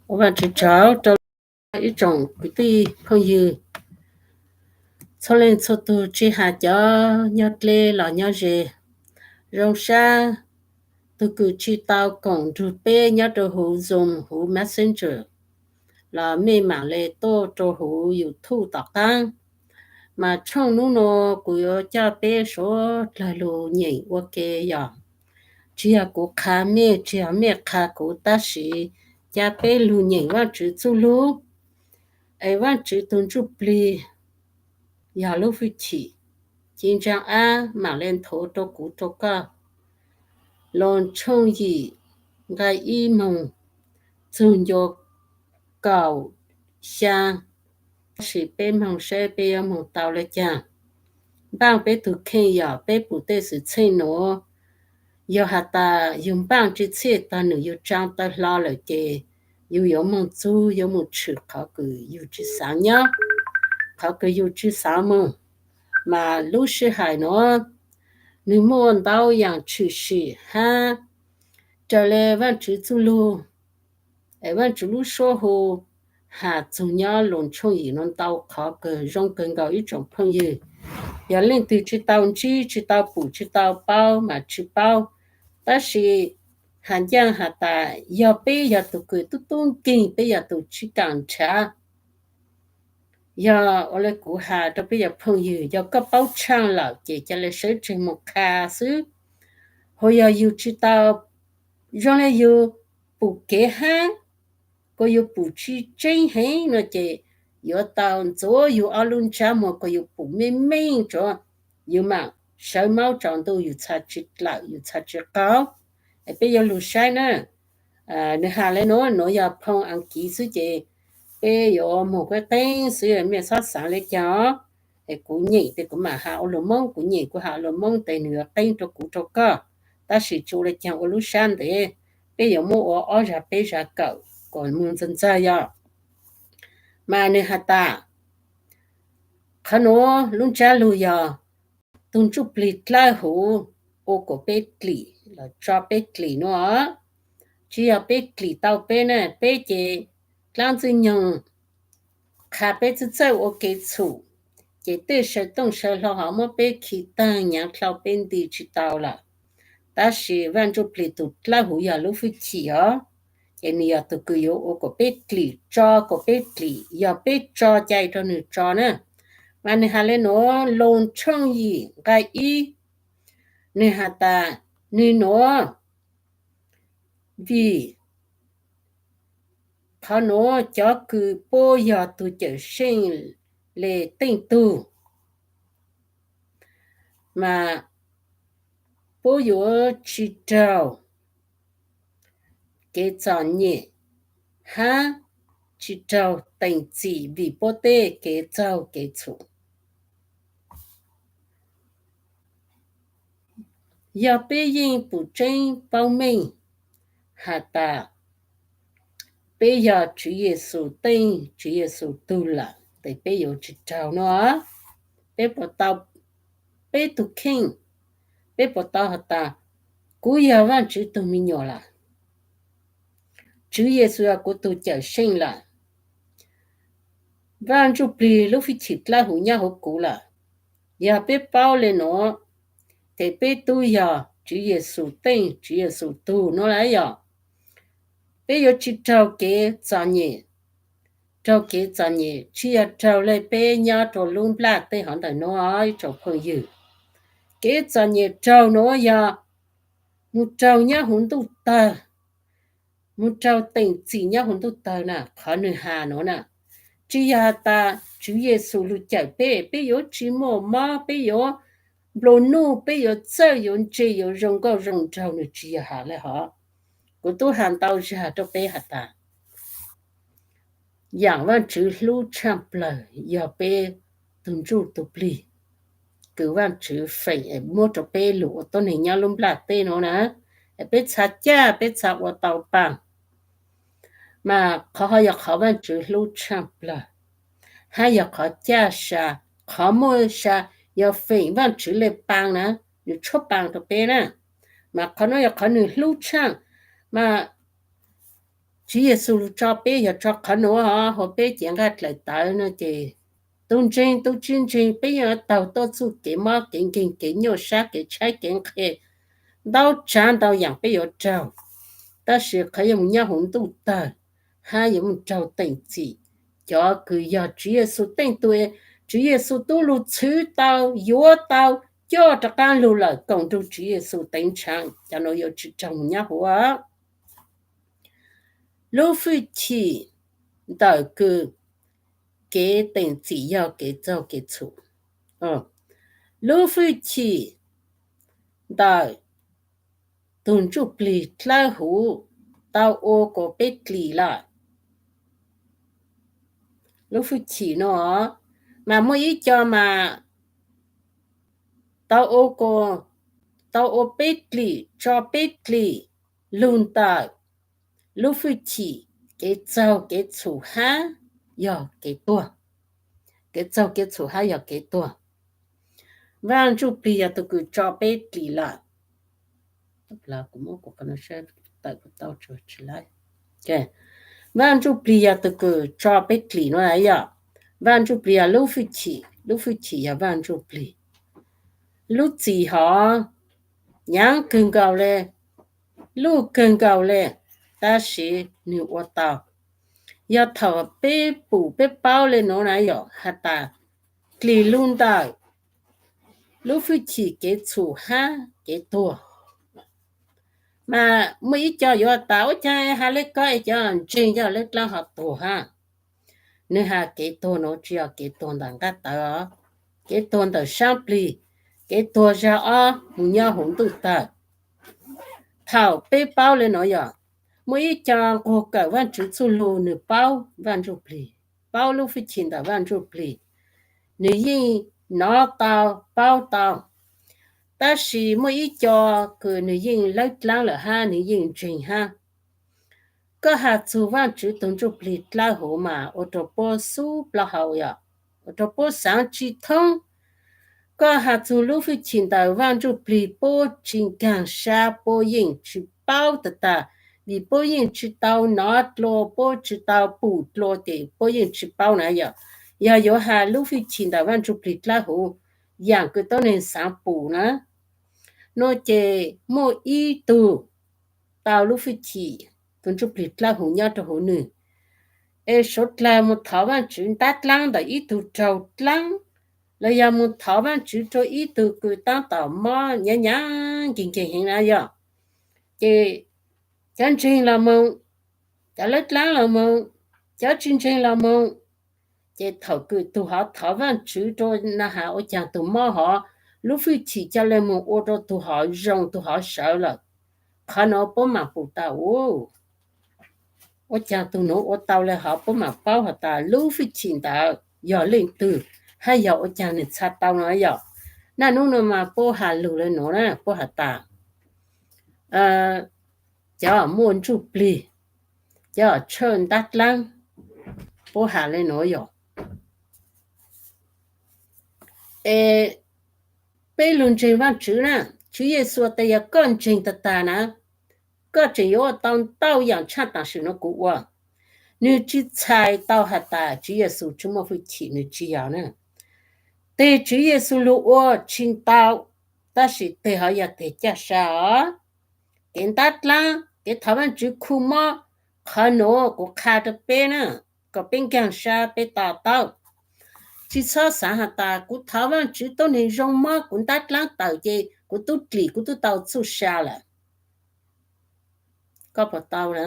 Ua Vajtswv tsaug rau ib tsoom kwv tij phooj ywg txhua leej txhua tug, tsis has cov nyob dleb los nyob ze. Zoo sab tug kws tsis tau koom nrug peb nyob rau huv Zoom, huv Messenger, los mej mam le tuaj rau huv YouTube tom qaab. Mas tshooj nub nua kuv yuav coj peb suav dlawg lug nyeem ua ke yog, tsis yog kuv qha mej, tsis yog mej qha kuv, tab sis ca peb lug nyeem Vajtswv txuj lug. Es Vajtswv tug ntsuj plig yog lub fwj chim ci ntsaa ab mam le nthuav rau kuv rau koj. Loos tshooj yim nqai ib moog txug ncua kaum xyaa, tab sis peb moog saib peb yuav moog tau le caag. Npaaj peb tug kheej yog peb pum tej xwm txheej nuav, yog has tas yug npaaj tsi txhij tag nwg yug tsaav taw hlo lawm ces yug yuav moog txug, yuav moog tshwm qhov kws yug tsi xaav nyob, qhov kws yug tsi xaav moog. Mas lub sij hawm nuav nwg muaj ntau yaam tshwm sim hab raws le Vajtswv txuj lug, es Vajtswv lub suab hu has txug nyob Loos tshooj yim nuav ntau qhov kawg zoo kawg nkaus ib tsoom phooj ywg. Yog leej twg tsi tau ntsib, tsi tau pum, tsi tau paub mas tsi paub, tab sis has ncaaj has tas yog peb yog tug kws tub tub nkeeg, peb yog tug tsi kaam nrhav, yog ua le kuv has rau peb cov phooj ywg, yog koj paub tshaaj lawm ces ca le sawv tseeg moog qha xwb. Ho yog yug tsi tau, zoo le yug pum kev hab, kuas yug pum tsi tseeb heev no ces yuav tau ntxuav yug ob lub ntsab muag kuas yug pum meej meej tsuav, yug maam sawv maub tsaus ntuj, yug txha tsi dlawm, yug txha tsi qaug. Es peb yuav lug saib na. Nwg has le nuav, nuav yog phoo Askiv xwb ces peb yuav moog kuaj qeeb xwb, mej txhob xaav le caag os. Es kuv nyeem tes kuv maam has ua lug Moob, kuv nyeem kuv has ua lug Moob tes nwg yuav qeeb rau kuv rau koj. Tab sis tsi ua le caag, ua lub sab ntev, peb yuav muab ua ob zag peb zag kawm kuas moog ntxawg ntxawg yog. Mas nwg has tas, qhov nuav lub ntsab lug yog tug ntsuj plig dlawb huv ua kuas peb dlim los tso peb dlim nuav. Tsi yog peb dlim tau peb na, peb ces dlaab ntxwg nyoog qha peb txawj txawj ua kev txhum, ces tej saw tooj saw hlau ho muab peb khi taag, nyaav dlhau peb nti tsi tau lawm. Tab sis Vaaj Ntsuj Plig tug dlawb huv yog lub fwj chim os, ces nwg yog tug kws yuav ua kuas peb dlim, tso kuas peb dlim, yog peb tso cai rau nwg tso na. Mas nwg has le nuav, Loos tshooj yim nqai ib, nwg has tas nwg nuav, vim qhov nuav cov kws puab yog tug Cawmseej le teej tug, mas puab yuav tsi raug kev txom nyem hab tsi raug teem txim vim puab tej kev txaug kev txhum. Yog peb yeej pum tseeb paub meej has tas peb yog Tswv Yexus teej Tswv Yexus tug lawm tes peb yuav tsi raug no. Peb puas tau, peb tug kheej, peb puas tau has tas kuv yog Vaajtswv tug me nyuam lawm, Tswv Yexus yog kuv tug Cawmseej lawm, Vaaj Ntsuj Plig lub fwj chim dlawb huv nyob huv kuv lawm? Yog peb paub le nuav, tes peb tub yog Tswv Yexus teej Tswv Yexus tug no lawm yog, peb yuav tsi raug kev txom nyem. Raug kev txom nyem tsi yog raug le peb nyob rua lub nplaj teb hov ntawm nuav ib tsoom phooj ywg. Kev txom nyem raug nuav yog moog raug nyob huv ntuj tawg, moog raug teem txim nyob huv ntuj tawg na. Qhov nwg has nuav na, tsi yog has tas Tswv Yexus lug cawm peb, peb yuav tsi muaj mob, peb yuav nplua nuj, peb yuav txawj yuav ntse yuav zoo nkauj zoo nraug, nwg tsi yog has le hov. Kuv tub has ntau zag rua peb has tas, yaam Vaajtswv hlub tshaaj plawg yog peb tug ntsuj tug plig kws Vaajtswv feem es muab rua peb lug ua tuab neeg nyob lub nplaj teb nuav na, es peb txha caj peb txha ua tau paaj. Mas qhov hov yog qhov Vaajtswv hlub tshaaj plawg, hab yog qhov caj sa, qhov muaj sa, yog feem Vaajtswv le paa na, nwg tshuab paa rua peb na. Mas qhov nuav yog qhov nwg hlub tshaaj, mas Tswv Yexus tso peb yog tso qhov nuav hov, ua peb cev nqaj dlaim tawv no ces tus ntseeg tus tsis ntseeg peb yuav taug tuaj txuj kev mob kev nkeeg kev nyuaj sab kev tshaib kev nqhis, ntau tsaav ntau yaam peb yuav raug. Tab sis qhov yuav moog nyob huv ntuj tawg hab yuav moog raug teem txim, cov kws yog Tswv Yexus teej tug, Tswv Yexus tub lug txhwv tau, yuav tau, coj rov qaab lug lawm, koom nrug Tswv Yexus teev tshaav, cov nuav yuav tsi raug moog nyob huv. Lub fwj chim ntawm kws kev teem txim yog kev txaug kev txhum. Lub fwj chim ntawm tug ntsuj plig dlawb huv tau ua kuas peb dlim lawm. Lub fwj chim no mas muaj ib co mas tau ua, tau ua peb dlim, tso peb dlim lug ntawm lub fwj chim kev txaug kev txhum hab yog kev tuag. Kev txaug kev txhum hab yog kev tuag. Vaaj Ntsuj Plig yog tug kws tso peb dlim lawm. Vaaj Ntsuj Plig yog tug kws tso peb dlim no yog. Vaaj Ntsuj Plig yog lub fwj chim, lub fwj chim yog Vaaj Ntsuj Plig. Lub txim hov nyaav kawg nkaus le, luj kawg nkaus le, tab sis nwg ua tau. Yog thaum peb pum peb paub le nuav na yog has tas dlim lug ntawm lub fwj chim kev txhum hab kev tuag. Mas muaj ib co yuav tas ua caag has le koj es cov ntseeg cov lawv dlaab ho tuag hab. Nwg has kev tuag nuav tsi yog kev tuag ntawm nqaj tawv os, kev tuag ntawm saab plig, kev tuag zag ob moog nyob huv ntuj tawg. Thaum peb paub le nuav yog, muaj ib co nquag kawm Vaajtswv txuj lug nwg paub Vaaj Ntsuj Plig, paub lub fwj chim ntawm Vaaj Ntsuj Plig, nwg yeej nov tau, paub tau. Tab sis muaj ib co kws nwg yeej lawb dlaab lawm hab nwg yeej ntseeg hab. Koj has txug Vaajtswv tug Ntsuj Plig dlawb huv mas ua rua puab xub plaub hau yog, ua rua puab xaav tsi thoob. Koj has txug lub fwj chim ntawm Vaaj Ntsuj Plig puab tsi nkaag sab, puab yeej tsi paub tag tag, vim puab yeej tsi tau nov dlua, puab tsi tau pum dlua ces puab yeej tsi paub na yog. Yog yuav has lub fwj chim ntawm Vaaj Ntsuj Plig dlawb huv yaam kws tuab neeg xaav pum na, nuav ces muaj ib tug tau lub fwj chim tug Ntsuj Plig dlawb huv nyob rua huv nwg, es suav dlawg moog thov Vaajtswv ntab dlaab ntawm ib tug raug dlaab, los yog moog thov Vaajtswv rua ib tug kws taab tom mob nyaav nyaav nkeeg nkeeg heev na yog. Ces cov ntseeg los moog, cov lawb dlaab los moog, cov tsi ntseeg los moog. Ces thaum kws tug hov thov Vaajtswv rua na has ua caag tug mob hov, lub fwj chim ca le moog ua rua tug hov zoo, tug hov sawv lawm. Qhov nuav puab maam pum tas ua, ua caag tug nuav ua tau le hov, puab maam paub has tas lub fwj chim ntawd yog leej twg, hab yog ua caag nwg txha tau no yog. Naj nub nuav mas puab has lug le nuav na, puab has tas cov muaj ntsuj plig, cov tshawj ntab dlaab, puab has le nuav yog. Es peb lug ntseeg Vaajtswv na, Tswv Yexus tas yog koj ntseeg tag tag na, koj tseem yuav ua tau ntau yaam tshaj taam sim nuav kuv ua. Nwg tsi txhais tau has tas Tswv Yexus tsi muaj fwj chim, nwg tsi yog na. Teg Tswv Yexus lug ua tsi ntau, tab sis teg hov yog teg caj sa os. Kev ntab dlaab, kev thov Vaajtswv khu mob, qhov nuav kuv qha rua peb na, kom peb nkaag sab peb to taub. Tsi txhob xaav has tas kuv thov Vaajtswv tuab neeg zoo mob, kuv ntab dlaab tawm ces kuv tub dlim kuv tub tau txuj sa lawm. Koj puas tau na?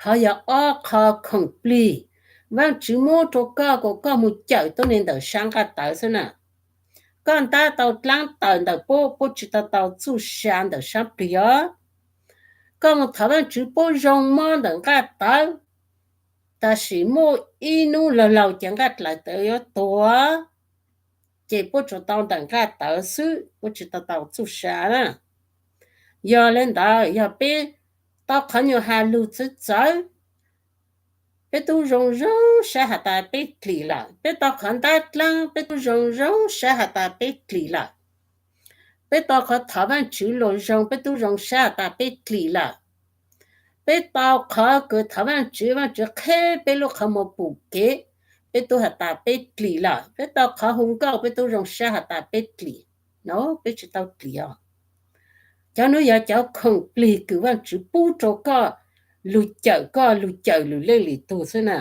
Hov yog ob qho khoom plig Vaajtswv muab rua koj kom koj moog cawm tuab neeg ntawm sab nqaj tawv xwb na. Koj ntab tau dlaab tawm ntawm puab, puab tsi tau tau txuj sa ntawm sab plig os. Koj moog thov Vaajtswv puab zoo mob ntawm nqaj tawv, tab sis muaj ib nub laug laug ces nqaj dlaim tawv yuav tuag, ces puab tsuas tau ntawm nqaj tawv xwb, puab tsi tau tau txuj sa na. Yog le ntawd, yog peb tau qhov nyuas has lug txawv txawv, peb tub zoo zoo sab has tas peb dlim lawm, peb tau qhov ntab dlaab, peb tub zoo zoo sab has tas peb dlim lawm. Peb tau qhov thov Vaajtswv luag zoo, peb tub zoo sab has tas peb dlim lawm. Peb tau qhov kws thov Vaajtswv, Vaajtswv qheb peb lub qhov muag pum kev, peb tub has tas peb dlim lawm. Peb tau qhov hu nkauj, peb tub zoo sab has tas peb dlim. No, peb tsi tau dlim os. Cov nuav yog cov khoom plig kws Vaajtswv pub rua koj, lug cawm koj, lug cawm lwm leej lwm tug xwb na.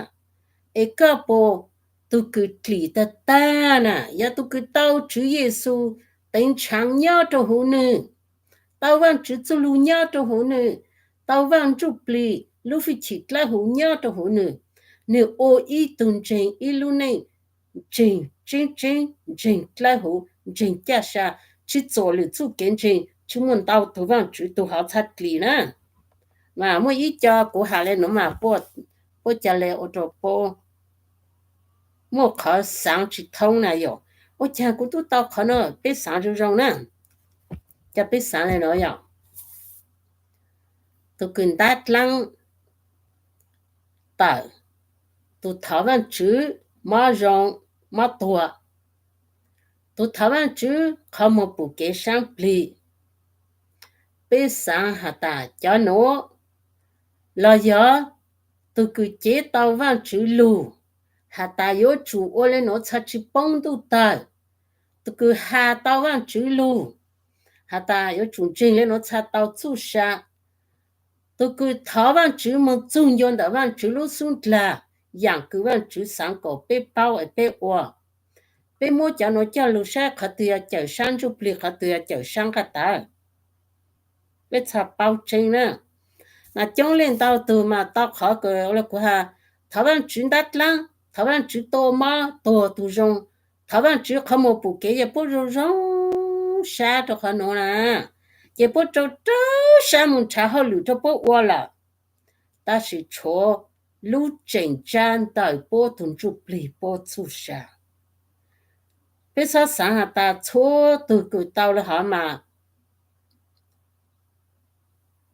Es koj puas tug kws dlim tag tag na, yog tug kws tau Tswv Yexus teev ntshav nyob rua huv nwg, tau Vaajtswv txuj lug nyob rua huv nwg, tau Vaaj Ntsuj Plig lub fwj chim dlawb huv nyob rua huv nwg, nwg ua ib tug ntseeg, ib lub neej ntseeg tseeb tseeb, ntseeg dlawb huv, ntseeg caj sa, tsi txuam lwm txuj kev ntseeg, tsi muaj ntau tug Vaajtswv tug hov txhaj dlim na. Mas muaj ib co kuv has le nuav mas puab ca le ua rua puab muaj qhov xaav tsi thoob na yom. Ua caag kuv tub tau qhov no, peb xaav zoo zoo na. Ca peb xaav le nuav yom. Tug kws ntab dlaab tawm, tug thov Vaajtswv mob zoo, mob tuag, tug thov Vaajtswv qhov muag pum kev saab plig. Peb xaav has tas cov nuav los yog tug kws cev tau Vaajtswv lug has tas yuav tsum ua le nuav txhaj tsi poob ntuj tawg, tug kws has tau Vaajtswv lug has tas yuav tsum ntseeg le nuav txhaj tau txuj sa, tug kws thov Vaajtswv moog txug ncua ntawm Vaajtswv lub xub ndlag, yaam kws Vaajtswv xaav kuas peb paub es peb ua. Peb muab cov nuav coj lug saib qhov twg yog cawm saab ntsuj plig, qhov twg yog cawm saab nqaj tawv. Peb txhaj paub tseeb na. Mas coob leej ntau tug mas tau qhov kws kuv has, thov Vaajtswv ntab dlaab, thov Vaajtswv tua mob tuag tug zoo, thov Vaajtswv qhov muag pum kev, yog puab zoo zoo sab rua qhov nuav na, ces puab rau rau sab moog nrhav hauj lwm rua puab ua lawm, tab sis tshuav lub tseem tsab ntawm puab tug ntsuj plig puab txuj sa. Peb txhob xaav has tas txhua tug kws tau le hov mas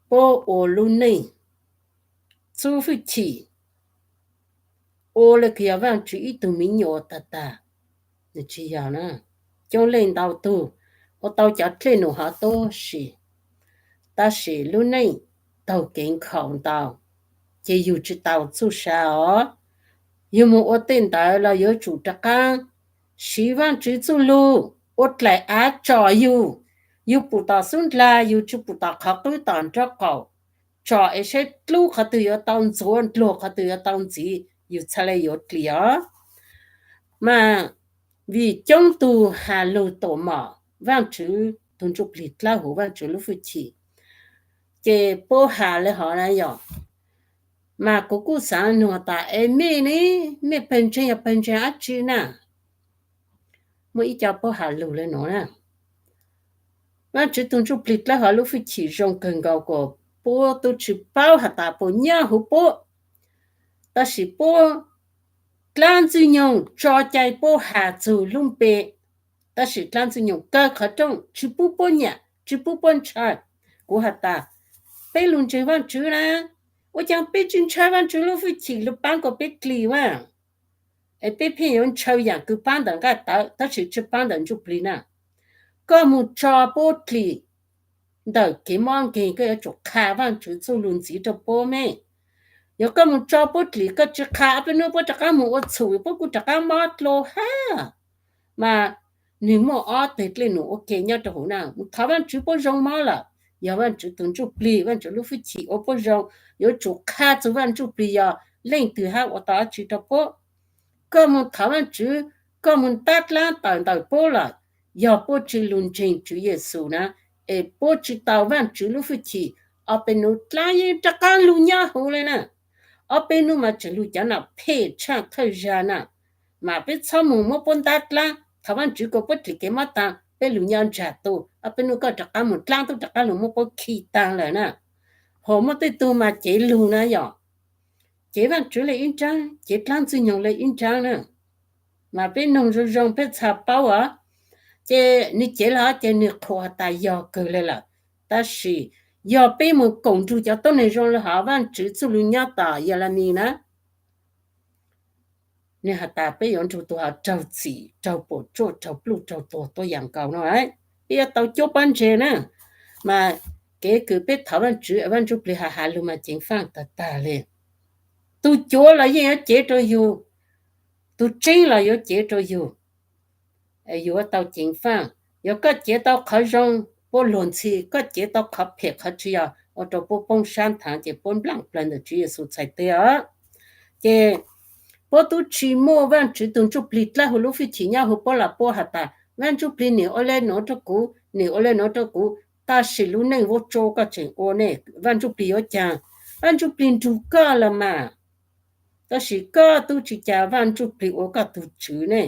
puab ua lub neej txuj fwj chim ua le kws yog Vaajtswv ib tug miv nyuas tag tag. Tsi yog na, coob leej ntau tug ua tau cov dlej num hov tuab si, tab sis lub neej taug kev nkhaus ntau, ces yug tsi tau txuj sa os. Yug moog ua tej ntawd los yuav tsum rov qaab siv Vaajtswv txuj lug ua dlaim av tsom yug. Yug pum tom xub ndlag, yug tsi pum tom qhov qwb tom nraub qaum, tsom es saib dlub qhov twg yuav tau ntxuav, ndluag qhov twg yuav tau ntxiv, yug txhaj le yuav dlim os. Mas vim coob tug has lug tuam mom Vaajtswv tug ntsuj plig dlawb huv, Vaajtswv lub fwj chim, ces puab has le hov na yom. Mas kuv kuj xaav nug tas es mej ne, mej pawg ntseeg yog pawg ntseeg dab tsi na? Muaj ib co puab has lug le nuav na, Vaajtswv tug ntsuj plig dlawb huv lub fwj chim zoo kawg nkaus kuas puab tub tsi paub has tas puas nyob huv puab, tab sis puab dlaab Ntxwg Nyoog tso cai puab has txug lub npe, tab sis dlaab Ntxwg Nyoog kaw qhov rooj tsi pub puab nyam, tsi pub puab ntshaw. Kuv has tas peb lug ntseeg Vaajtswv na, ua caag peb tsi ntshaw Vaajtswv lub fwj chim lug paab kuas peb dlim mas? Es peb pheej yuav ntshaw yaam kws paab ntawm nqaj tawv tab sis tsi paab ntawm ntsuj plig na. Koj moog tso puab dlim ntawm kev mob nkeeg, koj yuav tsum qha Vaajtswv txuj lug ntxiv rua puab mej. Yog koj moog tso puab dlim koj tsi qha, ob peb nub puab rov qaab moog ua txhum, puab kuj rov qaab mob dlua hab. Mas nwg muaj ob teg dlej num ua ke nyob rua huv na. Moog thov Vaajtswv puab zoo mob lawm, yog Vaajtswv tug ntsuj plig, Vaajtswv lub fwj chim ua puab zoo, yuav tsum qha txug Vaaj Ntsuj Plig yog leej twg hab ua tau dab tsi rua puab. Koj moog thov Vaajtswv, koj moog ntab dlaab tawm ntawm puab lawm, yog puab tsi lug ntseeg Tswv Yexus na, es puab tsi tau Vaajtswv lub fwj chim, ob peb nub dlaab yeej rov qaab lug nyob huv le na. Ob peb nub mas tseem lug cov nam phej tshaaj thawj zag na. Mas peb txhob moog muab puab ntab dlaab, thov Vaajtswv kuas puab dlim kev mob taag, peb lug nyob ntsag tu, ob peb nub koj rov qaab moog dlaab tub rov qaab lug muab puab khi taag lawm na. Hos muaj tej tug mas cev lug na yom, cev Vaajtswv le ib nraab, cev dlaab Ntxwg Nyoog le ib nraab na. Mas peb noog zoo zoo peb txhaj paub os. Ces nwg cev le hov ces nwg qhuas has tas yog kawg le lawm. Tab sis yog peb moog koom nrug cov tuab neeg zoo le hov, Vaajtswv txuj lug nyob tom Yelami na, nwg has tas peb yuav nrug tug hov raug txim, raug puam tsuaj, raug pluj, raug tuag tuab yaam nkaus no lawm. peb yuav tau cuab pob ntseg na. Mas kev kws peb thov Vaajtswv, Vaaj Ntsuj Plig has has lug mas ceev faaj tag tag le. Tug cuav los yeej yuav ceev rua yug, tug tseeb los yuav ceev rua yug. Yug yuav tau ceev faaj, yog koj ceev tau qhov zoo, puab luag ntxhi, koj ceev tau qhov phem qhov tsi yog ua rua puab poob sab nthav ces puab nplaaj plawg ntawm Tswv Yexus txhais teg os. Ces puab tub tsi muaj Vaajtswv tug Ntsuj Plig dlawb huv lub fwj chim nyob huv puab los puab has tas Vaaj Ntsuj Plig nwg ua le nuav rua kuv, nwg ua le nuav rua kuv, tab sis lub neej vuab tsuab koj tseem ua ne, Vaaj Ntsuj Plig yuav caag? Vaaj Ntsuj Plig nrug koj los mas, tab sis koj tub tsi ca Vaaj Ntsuj Plig ua koj tug tswv ne.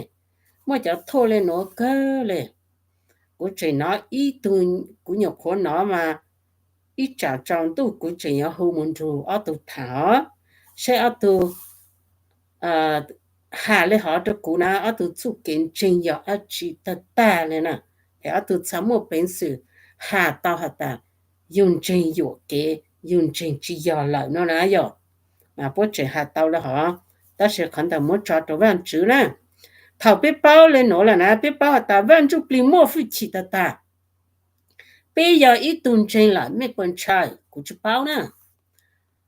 Muaj cov thuj le nuav kawg le. Kuv tseem nov ib tug, kuv nyuam qhuav nov mas ib tsam tsaus ntuj kuv tseem yuav hu mus nrug ob tug tham os, saib ob tug has le hov rua kuv na, ob tug txuj kev ntseeg yog dlaab tsi tag tag le na. Es ob tug txha muaj peev xwm has tau has tas yug ntseeg yuam kev, yug ntseeg tsi yog lawm no na yog. Mas puab tseem has tau le hov, tab sis qhov ntawd muab tso rua Vaajtswv na. Thaum peb paub le nuav lawm na, peb paub has tas Vaaj Ntsuj Plig muaj fwj chim tag tag, peb yog ib tug ntseeg lawm, mej puas ntshaw? Kuv tsi paub na.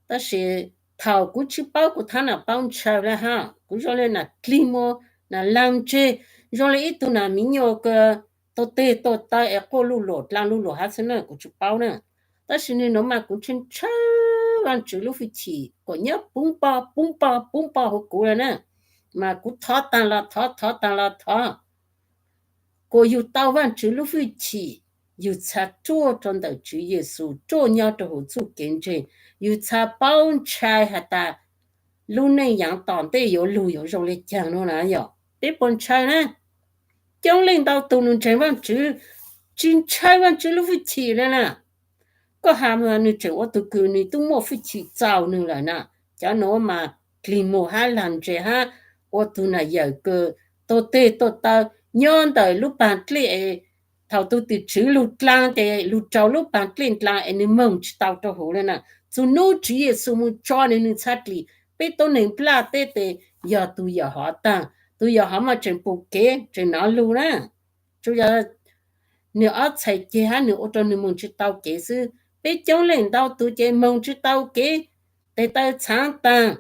Tab sis thaum kuv tsi paub kuv thaab nam paub ntshaw le hab, kuv zoo le nam dlig muag, nam laag ntseg, zoo le ib tug nam miv nyuas kws tuag teg tuag taw es quaj luj luam dlaag luj luam hab xwb na, kuv tsi paub na. Tab sis nwg nuav mas kuv ntshaw ntshaw Vaajtswv lub fwj chim kuas nyob pub npo pub npo pub npo huv kuv le na. Mas kuv thov taag los thov, thov taag los thov, kuas yug tau Vaajtswv lub fwj chim, yug txha ruaj rua ntawm Tswv Yexus, ruaj nyob rua huv txuj kev ntseeg, yug txha paub ntshai has tas lub neej yaav tom ntej yuav lug yuav zoo le caag no na yog. Peb puas ntshaw na? Coob leej ntau tug nwg ntseeg Vaajtswv, tsi ntshaw Vaajtswv lub fwj chim le na. Koj has nwg tseem ua tug kws nwg tub muaj fwj chim txaus nwg lawm na. Cov nuav mas dlig muag hab laag ntseg hab ua tug nam yawm kws tuag teg tuag taw nyob ntawm lub paag dlej es thaum tug tim tswv lug dlaag ces lug rau lub paag dlej dlaag es nwg moog tsi tau rua huv le na. Txug nub Tswv Yexus moog tso nwg, nwg txha dlim, peb tuab neeg nplaj teb tes yog tug yawm hov taag. Tug yawm hov mas tseem pum kev tseem nov lug na. Tsuas yog nwg ob txhais ceg hab nwg ua rua nwg moog tsi tau kev xwb. Peb coob leej ntau tug ces moog tsi tau kev, tes taw txhaav taag,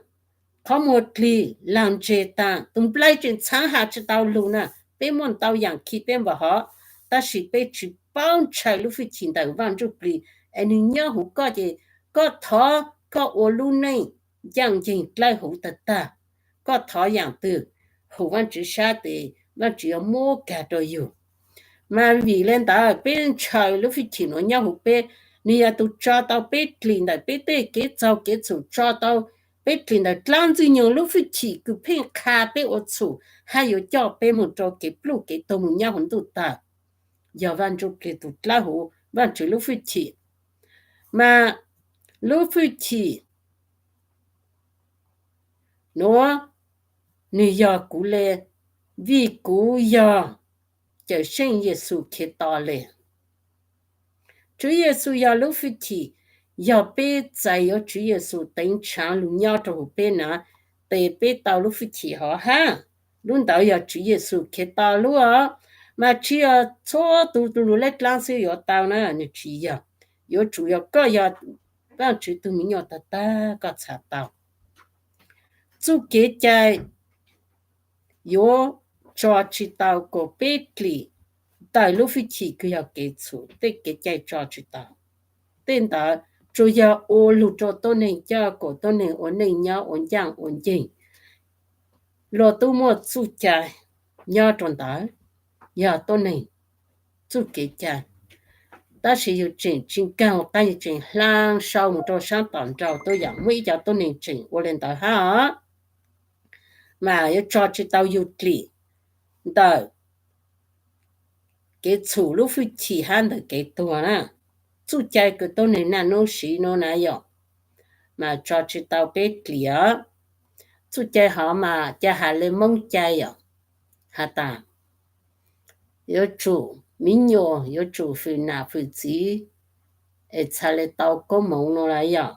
qhov muag dlig, laag ntseg taag, tug nplai tseem txhaav has tsi tau lug na. Peb muaj ntau yaam khi peb npaum hov, tab sis peb tsi paub ntshaw lub fwj chim ntawm Vaaj Ntsuj Plig es nwg nyob huv koj ces koj thov koj ua lub neej ncaaj nceeg dlawb huv tag tag. Koj thov yaam twg, hum Vaajtswv sab tes Vaajtswv yuav muab kag rua yug. Mas vim le ntawd peb ntshaw lub fwj chim nuav nyob huv peb, nwg yog tug tso tau peb dlim ntawm peb tej kev txaug kev txhum, tso tau peb dlim ntawm dlaab Ntxwg Nyoog lub fwj chim kws pheej qha peb ua txhum hab yuav coj peb moog rua kev pluj kev tuag moog nyob huv ntuj tawg. Yog Vaaj Ntsuj Plig tug dlawb huv, Vaajtswv lub fwj chim. Mas lub fwj chim nuav nwg yog kuv le, vim kuv yog Cawmseej Yexus Khetos le. Tswv Yexus yog lub fwj chim, yog peb txais yuav Tswv Yexus teev tshaav lug nyob rua huv peb na, tes peb tau lub fwj chim hov hab. Lub ntawd yog Tswv Yexus Khetos lub os, mas tsi yog txhua tug lug lub dlaab xwb yuav tau na, nwg tsi yog. Yuav tsum yog koj yog Vaajtswv tug me nyuam tag tag koj txhad tau. Txuj kev cai yuav tso tsi tau kuas peb dlim ntawm lub fwj chim kws yog kev txhum, tej kev cai tso tsi tau. Tej ntawd tsuas yog ua lug rua tuab neeg coj kuas tuab neeg ua neej nyob ua ncaaj ua nceeg. Luag tub muaj txuj cai nyob rua ntawd, yog tuab neeg txuj kev cai. Tab sis yug tseem tsi nkaag ua qaab, yug tseem hlaa sau mus rua saab tom nrau tuab yaam muaj ib cov tuab neeg tseem ua le ntawd hab os. Mas yuav tso tsi tau yug dlim ntawm kev txhum lub fwj chim hab ntawm kev tuag na. Txuj cai kws tuab neeg naj nub siv nuav na yom, mas tso tsi tau peb dlim os. Txuj cai hov mas ca has le Moob cai yom, has tas yuav tsum, miv nyuas yuav tsum fwm nam fwm txiv es txhad le tau koob moov nuav na yom,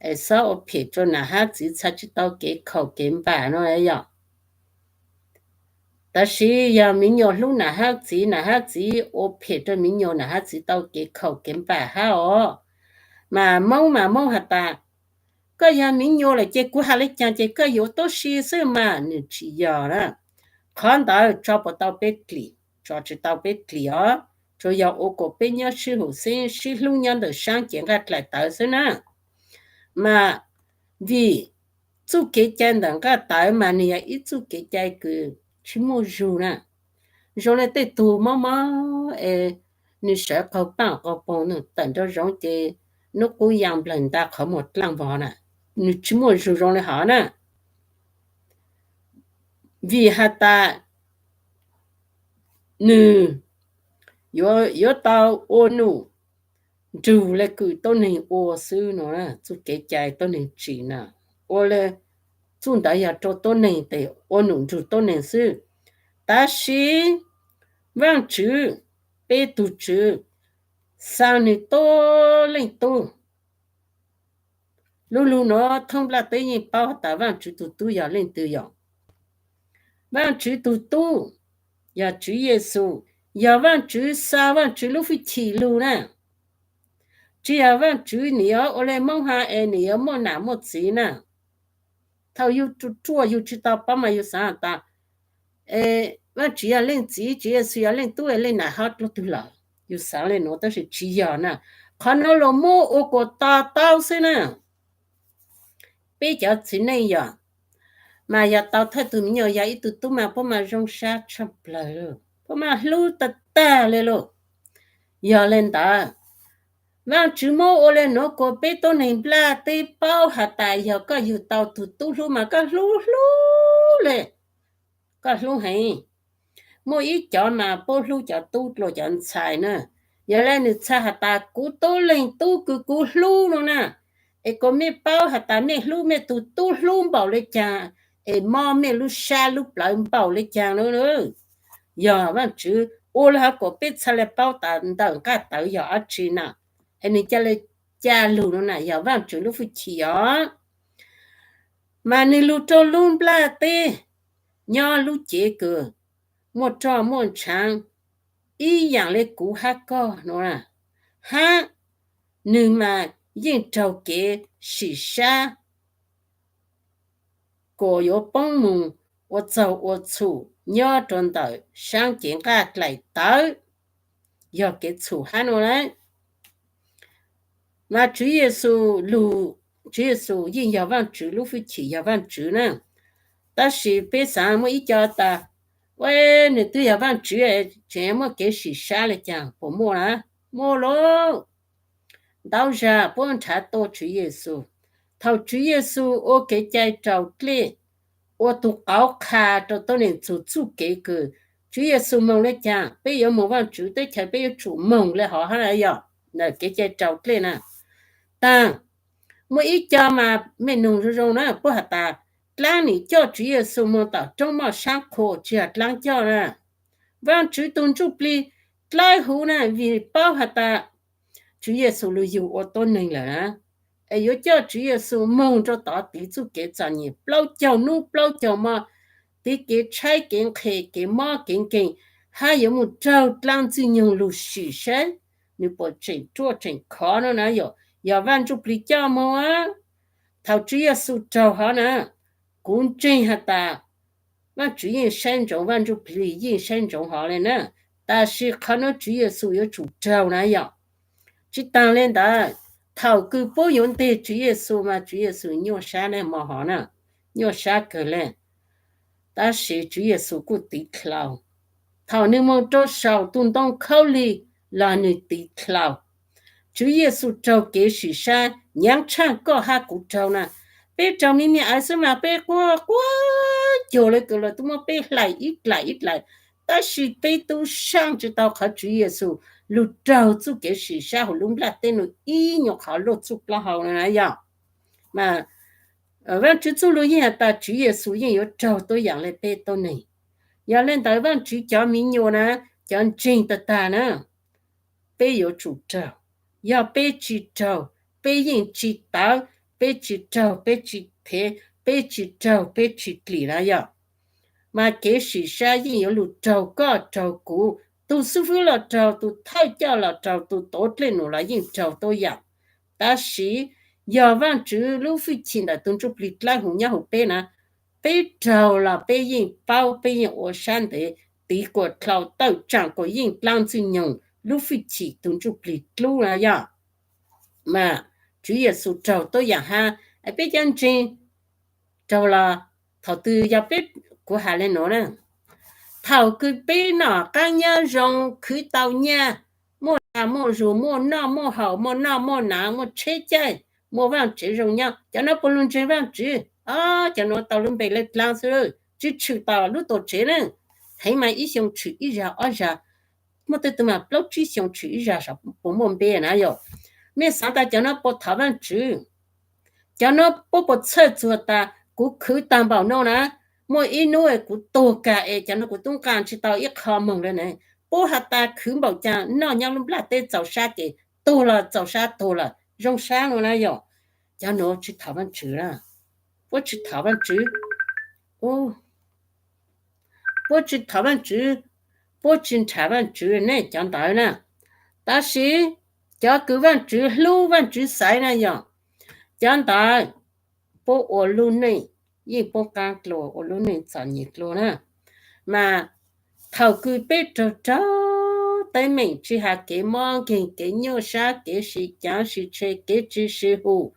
es xob ua phem rua nam hab txiv, txhad tsi tau kev khaum kev npam nuav na yom. Tab sis yog miv nyuas hlub nam hab txiv, nam hab txiv ua phem rau miv nyuas, nam hab txiv tau kev khaum kev npam hab os. Mas Moob mas Moob has tas, koj yog miv nyuas lawm ces kuv has le caag ces koj yuav tuab si xwb mas, nws tsis yog na. Qhov ntawd tso puas tau peb dlim? Tso tsis tau peb dlim os. Tsuas yog ua kom peb nyob sib hum xeeb sib hlub nyob ntawm saab cev nqaj dlaim tawv xwb na. Mas vim txuj kev cai ntawm nqaj tawv mas nws yog ib txuj kev cai kws tsis muaj zug na. Zoo le tej tug mob mob es nws sawv qaug paaj qaug poog tawm nraum zoov ces nub qub yaa nplawg nta qhov muag dlaaj vog na, nws tsis muaj zug zoo le hov na. Vim has tas nws yuav tau ua num nrug le kws tuab neeg ua xwb no. Txuj kev cai tuab neeg tsim na, ua le txuj ntawd yog rau tuab neeg tes ua num nrug tuab neeg xwb. Tab sis Vaajtswv, peb tug Tswv, xaa nws tuab leej tub. Lub lug nuav thoob nplaj teb yeej paub has tas Vaajtswv tug tub yog leej twg yog. Vaajtswv tug tub yog Tswv Yexus, yog Vaajtswv xaa Vaajtswv lub fwj chim lug na. Tsis yog Vaajtswv nim yuav ua le Moob has es nim yuav muaj nam muaj txiv na. Thaum yug ruam ruam yug tsis tau paub mas yug xaav has tas Vaajtswv yog leej txiv, Tswv Yexus yog leej tub es leej nam hab dluag twg lawm. Yug xaav le nuav tab sis tsis yog na. Qhov nuav luas muab ua kuas to taub xwb na. Peb cov txiv neej yog, mas yog tau thawj tug miv nyuas yog ib tug tub mas puab mas zoo sab tshaj plawg, puab mas hlub tag tag le lauj. Yog le ntawd, Vaajtswv muab ua le nuav kuas peb tuab neeg nplaj teb paub has tas yog koj yug tau tug tub hlub mas koj hlub hlub le, koj hlub heev. Muaj ib cov mas puab hlub cov tub dlua cov ntxhais na. Yog le nws txhais has tas kuv tuab leeg tub kws kuv hlub no na, es kuas mej paub has tas mej hlub mej tug tub hlub npaum le caag, es mob mej lub sab lub plawv npaum le caag no. Yog Vaajtswv ua le hov kuas peb txhaj le paub tas ntawm nqaj tawv yog dab tsi na, es nws ca le ca lug no na, yog Vaajtswv lub fwj chim os. Mas nws lug rau lub nplaj teb, nyob lub cev kws muaj roj muaj ntshaav ib yaam le kuv hab koj no na, hab nws mas yeej raug kev sim sab kuas yuav poob moog ua txaug ua txhum nyob rua ntawm saab cev nqaj dlaim tawv, yog kev txhum hab no lawm. Mas Tswv Yexus lug, Tswv Yexus yeej yog Vaajtswv lub fwj chim, yog Vaajtswv na. Tab sis peb xaav muaj ib co tas, ua, nws twb yog Vaajtswv, tseem muaj kev sim sab le caag, puas muaj na? Muaj lauj. Ntau zag puab nrhav tuaj Tswv Yexus. Thaum Tswv Yexus ua kev cai rau dlej, ua tug qauv qha rau tuab neeg txug txuj kev kws Tswv Yexus moog le caag, peb yuav moog Vaajtswv teb chaws peb yuav tsum moog le hov hab na yog, ntawm kev cai rau dlej na. Taag, muaj ib co mas mej noog zoo zoo na, puab has tas dlaab nim coj Tswv Yexus moog tom roob moj sab qhua, tsis yog dlaab coj na. Vaajtswv tug Ntsujplig dlawb huv na, vim paub has tas Tswv Yexus lug yug ua tuab neeg lawm na, es yuav coj Tswv Yexus moog rua tod tiv txuj kev txom nyem plaub caug nub plaub caug mo, tiv kev tshaib kev nqhis kev mob kev nkeeg, hab yuav moog raug dlaab Ntxwg Nyoog lug sim saib nws puas tseem ruaj tseem khov no na yom. Yog Vaaj Ntsujplig coj moog. Thaum Tswv Yexus raug hov na, kuv ntseeg has tas Vaajtswv yeej saib ntsoov, Vaaj Ntsujplig yeej saib ntsoov hov le na. Tab sis qhov nuav Tswv Yexus yuav tsum raug na yom. Tsis taag le ntawd, thaum kws puab yuav nteg Tswv Yexus mas Tswv Yexus nyuaj sab ne, mo hov na, nyuaj sab kawg le. Tab sis Tswv Yexus kuj tiv dlaus. Thaum nws moog rua saum tug ntoo khaub lig los nws tiv dlaus. Tswv Yexus raug kev sim saib nyaav tshaaj koj hab kuv raug na. Peb raug me me aiv xwb mas peb quaj quaj cuag le kws lawv tub muab peb hlais ib dlaim ib dlaim, tab sis peb tub saab tsis tau qhov Tswv Yexus lug raug txuj kev sim saib huv lub nplaj teb nuav ib nyuag qhov luaj txuj plaub hau na yom. Mas Vaajtswv txuj lug yeej has tas Tswv Yexus yeej yuav raug tuab yaam le peb tuab neeg. Yog le ntawd Vaajtswv cov miv nyuas na, cov ntseeg tag tag na, peb yuav tsum raug. Yog peb tsis raug, peb yeej tsis tawv, peb tsis raug, peb tsis thev, peb tsis raug, peb tsis dlim na yom. mas kev sim sab yeej yuav lug raug koj raug kuv, tus xib fwb los raug, tus thawj coj los raug, tus tuav dlej num los yeej raug tuab yaam. Tab sis yog Vaajtswv lub fwj chim ntawm tug Ntsujplig dlawb huv nyob huv peb na, peb raug los peb yeej paub, peb yeej ua sab ntev, tiv kuas dlhau tawm tsaam kuas yeej dlaab Ntxwg Nyoog lub fwj chim tug Ntsujplig dlub na yog. Mas Tswv Yexus raug tuab yaam hab, peb cov ntseeg raug los thaum twg yog peb, kuv has le nuav na, thaum kws peb noj qaab nyob zoo, khwv tau nyaj, muaj dag muaj zug, muaj noj muaj haus, muaj noj muaj hnav, muaj tsheb caij, muaj vaaj tsev zoo nyob, cov nuav puas lug ntseeg Vaajtswv? Cov nuav tau lub npe le dlaab xwb, tsi tshwm tau lub tuam tsev na. Heev mas ib xyoo tshwm ib zag ob zag, muaj tej tug mas plaub tsib xyoo tshwm ib zag, puas muaj npe na yog? Mej xaav tas cov nuav puas thov Vaajtswv? Cov nuav puab puas txhawj txuag tas kuv khwv taag npaum nuav na, muaj ib nub kuv tuag kag es cov nuav kuv tub nqaa tsi tau ib qho moog le ne. Puab has tas khwv npaum caag noj nyob lub nplaj teb txaus sab ces tuag los txaus sab, tuag lawm zoo sab nuav na yog? Cov nuav tsi thov Vaajtswv na, puab tsi thov Vaajtswv, puab tsi thov Vaajtswv, puab tsi nrhav Vaajtswv ne cov ntawd na. Tab sis cov kws Vaajtswv hlub Vaajtswv xaiv na yog, cov ntawd puab ua lub neej yeej poob qaab dlua, ua lub neej txom nyem dlua na. Mas thaum kws peb raug raug teeb meem tsi has kev mob nkeeg, kev nyuaj sab, kev sib caav sib tshe, kev tsi sib hum,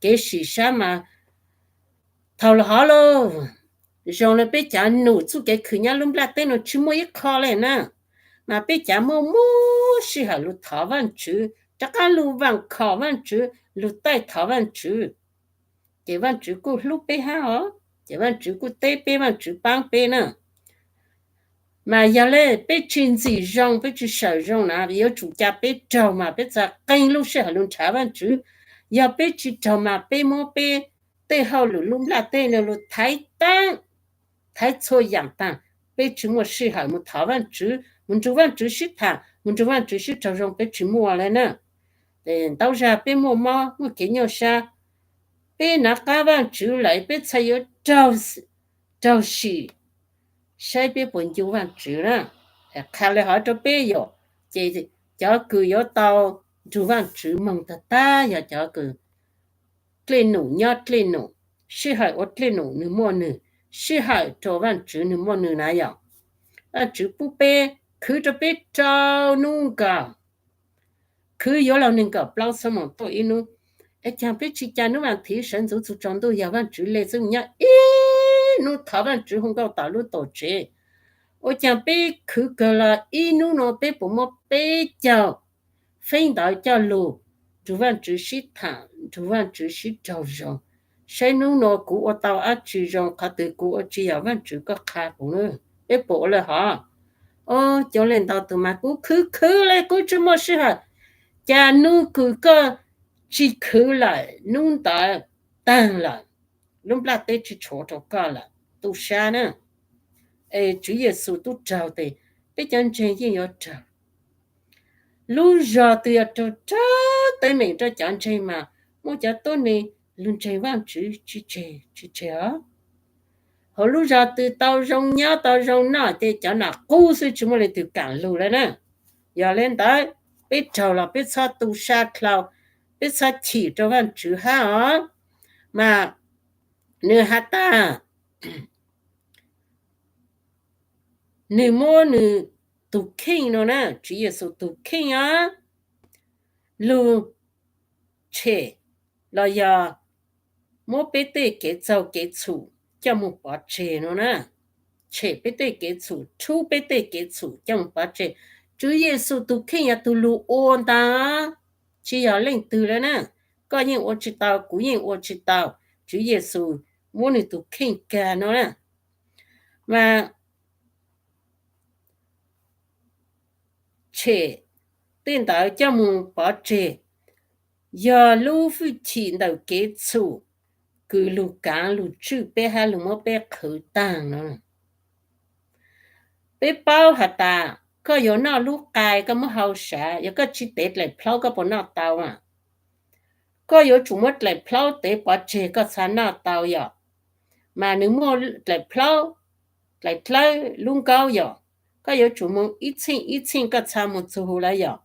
kev sim sab mas thaum lawm hov lauj, zoo le peb cav num txuj kev khwv nyob lub nplaj teb nuav tsi muaj ib qho le na. Mas peb cav muaj muaj sij hawm lug thov Vaajtswv, rov qaab lug vaam khom Vaajtswv, lug taij thov Vaajtswv, ces Vaajtswv kuj hlub peb hab os, ces Vaajtswv kuj teb peb, Vaajtswv paab peb na. Mas yog le peb tsi ntxim zoo, peb tsi sawm zoo na, yuav tsum ca peb raug mas peb txhad qee lub sij hawm lug nrhav Vaajtswv. Yog peb tsi raug mas peb muab peb tej hauj lwm lub nplaj teb nuav lug thaiv taag, thaiv txhua yaam taag, peb tsi muaj sij hawm mus thov Vaajtswv, mus nrug Vaajtswv sib thaam, mus nrug Vaajtswv sib raug zoo, peb tsi muaj le na. Ntau zag peb muaj mob muaj kev nyuaj sab, peb nav qab Vaajtswv lawm peb txhad yuav raug sim saib peb puas ncu Vaajtswv na. Qha le hov rau peb yom, ces cov kws yuav tau nrug Vaajtswv moog tag tag yog cov kws dlej num nyob dlej num, sij hawm ua dlej num nwg muaj nwg, sij hawm rua Vaajtswv nwg muaj nwg na yom. Vaajtswv pub peb, khwv rua peb rau nub nkaus, khwv yuav luag neeg nkaum plaub xuab moos tuaj ib nub. Es caag peb tsi ca nub vaam thiv sawv ntxuv txug tsaus ntuj yog Vaajtswv le xwb, nyob ib nub thov Vaajtswv hu nkauj tom lub tuam tsev. Ua caag peb khwv kawg los ib nub nuav peb puas muab peb caug feeb ntawd coj lug nrug Vaajtswv sib thaam, nrug Vaajtswv sib raug zoo, saib nub nuav kuv ua tau dlaab tsi zoo, qhov twg kuv ua tsi yog Vaajtswv koj qha kuv na. Peb puas ua le hov? Cov le ntau tug mas kuv khwv khwv le kuv tsi muaj sij hawm. Cas nub kws koj tsi khwv lawm nub ntawd taag lawm, lub nplaj teb tsi tshuav rua koj lawm, tu sab na. Es Tswv Yexus tub raug tes peb cov ntseeg yeej yuav raug. Lub zog twg yog raug raug teeb meem rau cov ntseeg mas muaj cov tuab neeg lug ntseeg Vaajtswv tsi tseg tsi tseg os. Hauv lub zog twg tau zoo nyob tau zoo noj ces cov nam qub xwb tsi muaj leej twg kaam lug le na. Yog le ntawd, peb raug los peb txhob tu sab dlhau, peb txhob chim rau Vaajtswv hab os. Mas nwg has tas nwg muab nwg tug kheej no na, Tswv Yexus tug kheej os, lug tshem los yog muab peb tej kev txaug kev txhum coj moog pov tseg no na. Tshem peb tej kev txhum, rhub peb tej kev txhum coj moog pov tseg. Tswv Yexus tug kheej yog tug lug ua ntaag, tsi yog leej twg le na. Koj yeej ua tsi tau, kuv yeej ua tsi tau. Tswv Yexus muab nwg tug kheej kag no na. Mas tshem tej ntawd coj moog pov tseg, yog lub fwj chim ntawm kev txhum kws lug kaav lug tswj peb hab lug muab peb qhwv taag no. Peb paub has tas koj yuav noj lub qai koj muab hau sav, yog koj tsi tev dlaim plhaub koj puas noj tau mas? Koj yuav tsum muab dlaim plhaub tev pov tseg koj txhad noj tau yom. Mas nwg muaj dlaim plhaub dlaim dlawb lub nkaub yom, koj yuav tsum mus ib txheej ib txheej koj txha mus txug huv lawm yom.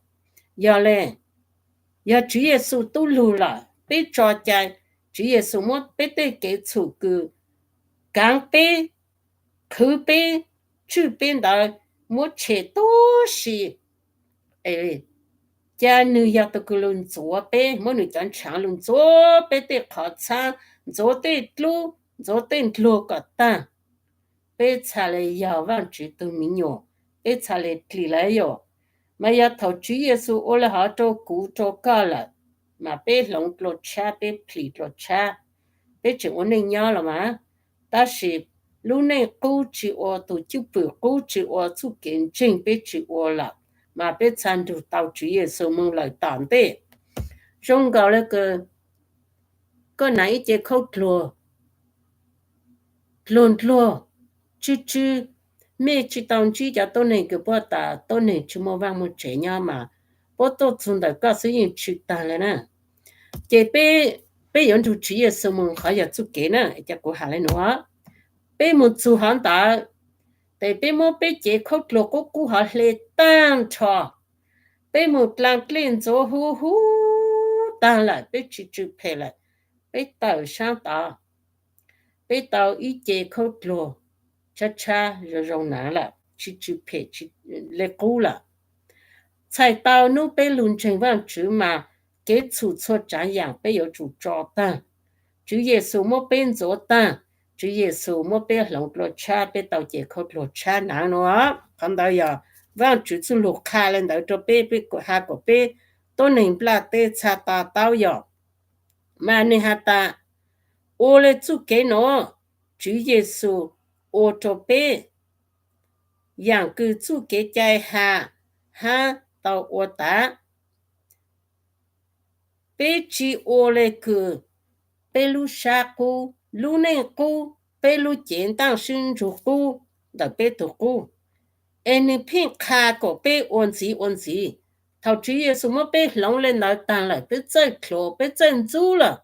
Yog le, yog Tswv Yexus tub lug lawm, peb tso cai, Tswv Yexus muab peb tej kev txhum kws kaav peb, qhwv peb, tswj peb ntawd muab tshem tub si, ca nwg yog tug kws lug ntxuav peb, muab nwg cov ntshaav lug ntxuav peb tej qhov txhab, ntxuav tej dlub, ntxuav tej ndluag kom taag. Peb txha le yog Vaajtswv tug mi nyuam, peb txha le dlim lawm yom. Mas yog thaum Tswv Yexus ua le hov rau kuv rau koj lawm, mas peb hloov dlua tshab, peb plhis dlua tshab, peb tseem ua neej nyob los mas. Tab sis lub neej qub tsi ua, tug cwj pwm qub tsi ua, txuj kev ntseeg peb tsi ua lawm, mas peb txha nrug tau Tswv Yexus moog lawm tom ntej. Zoo nkaus le koj naav ib ce khaub dluag, dluag ndluag, tsw tsw, mej tsi tau ntsib cov tuab neeg kws puab tas tuab neeg tsi muaj vaaj muaj tsev nyob mas, puab tuaj txug ntawm koj xwb yeej tsw taag le na. Ces peb yuav nrug Tswv Yexus moog qhov yog txuj kev na, ca kuv has le nuav. Peb moog txug hov ntawd, tes peb muab peb cev khaub dluag qub qub hov hle taag nrho, peb moog dlaa dlej ntxuav huv huv taag lawm, peb tsi tsw phem lawm, peb tawm saab tod, peb tau ib ce khaub dluag tshab tshab zoo zoo naav lawm, tsi tsw phem le qub lawm. Txhais tau nub peb lug ntseeg Vaajtswv mas kev txhum txhua tsaav yaam peb yuav tsum tso taag. Tswv Yexus muab peb ntxuav taag, Tswv Yexus muab peb hloov dlua tshab, peb tau ce khaub dluag tshab naav nua. Qhov ntawd yog Vaajtswv txuj lug qha le ntawd rua peb, peb ha kom peb tuab neeg nplaj teb txha to taub yog. Mas nwg has tas, ua le txuj kev nuav, Tswv Yexus ua rua peb yaam kws txuj kev cai has hab tau ua tas. Peb tsi ua le kws peb lub sab qub, lub neej qub, peb lub cev ntaaj sib ntsug qub ntawm peb tug qub, es nwg pheej qha kom peb ua ntxiv ua ntxiv. Thaum Tswv Yexus muab peb hloov le ntawd taag lawm, peb txawj dlhuav, peb txawj ntxub lawm,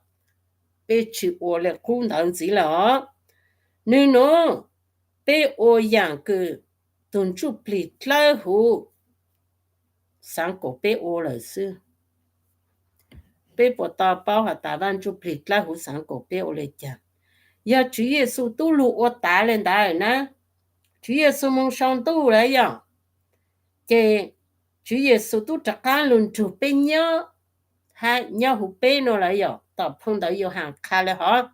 peb tsi ua le qub ntawd ntxiv lawm os. Nwg nuav, peb ua yaam kws tug ntsuj plig dlawb huv xaav kom peb ua lawm xwb. Peb puas tau paub has tas Vaaj Ntsuj Plig dlawb huv xaav kom peb ua le caag? Yog Tswv Yexus tub lug ua tas le ntawd na, Tswv Yexus moog sau ntuj lawm yog, ces Tswv Yexus tub rov qaab lug nrug peb nyob, hab nyob huv peb nuav lawm yog. Tom phoo ntawd Yauhas qha le hov,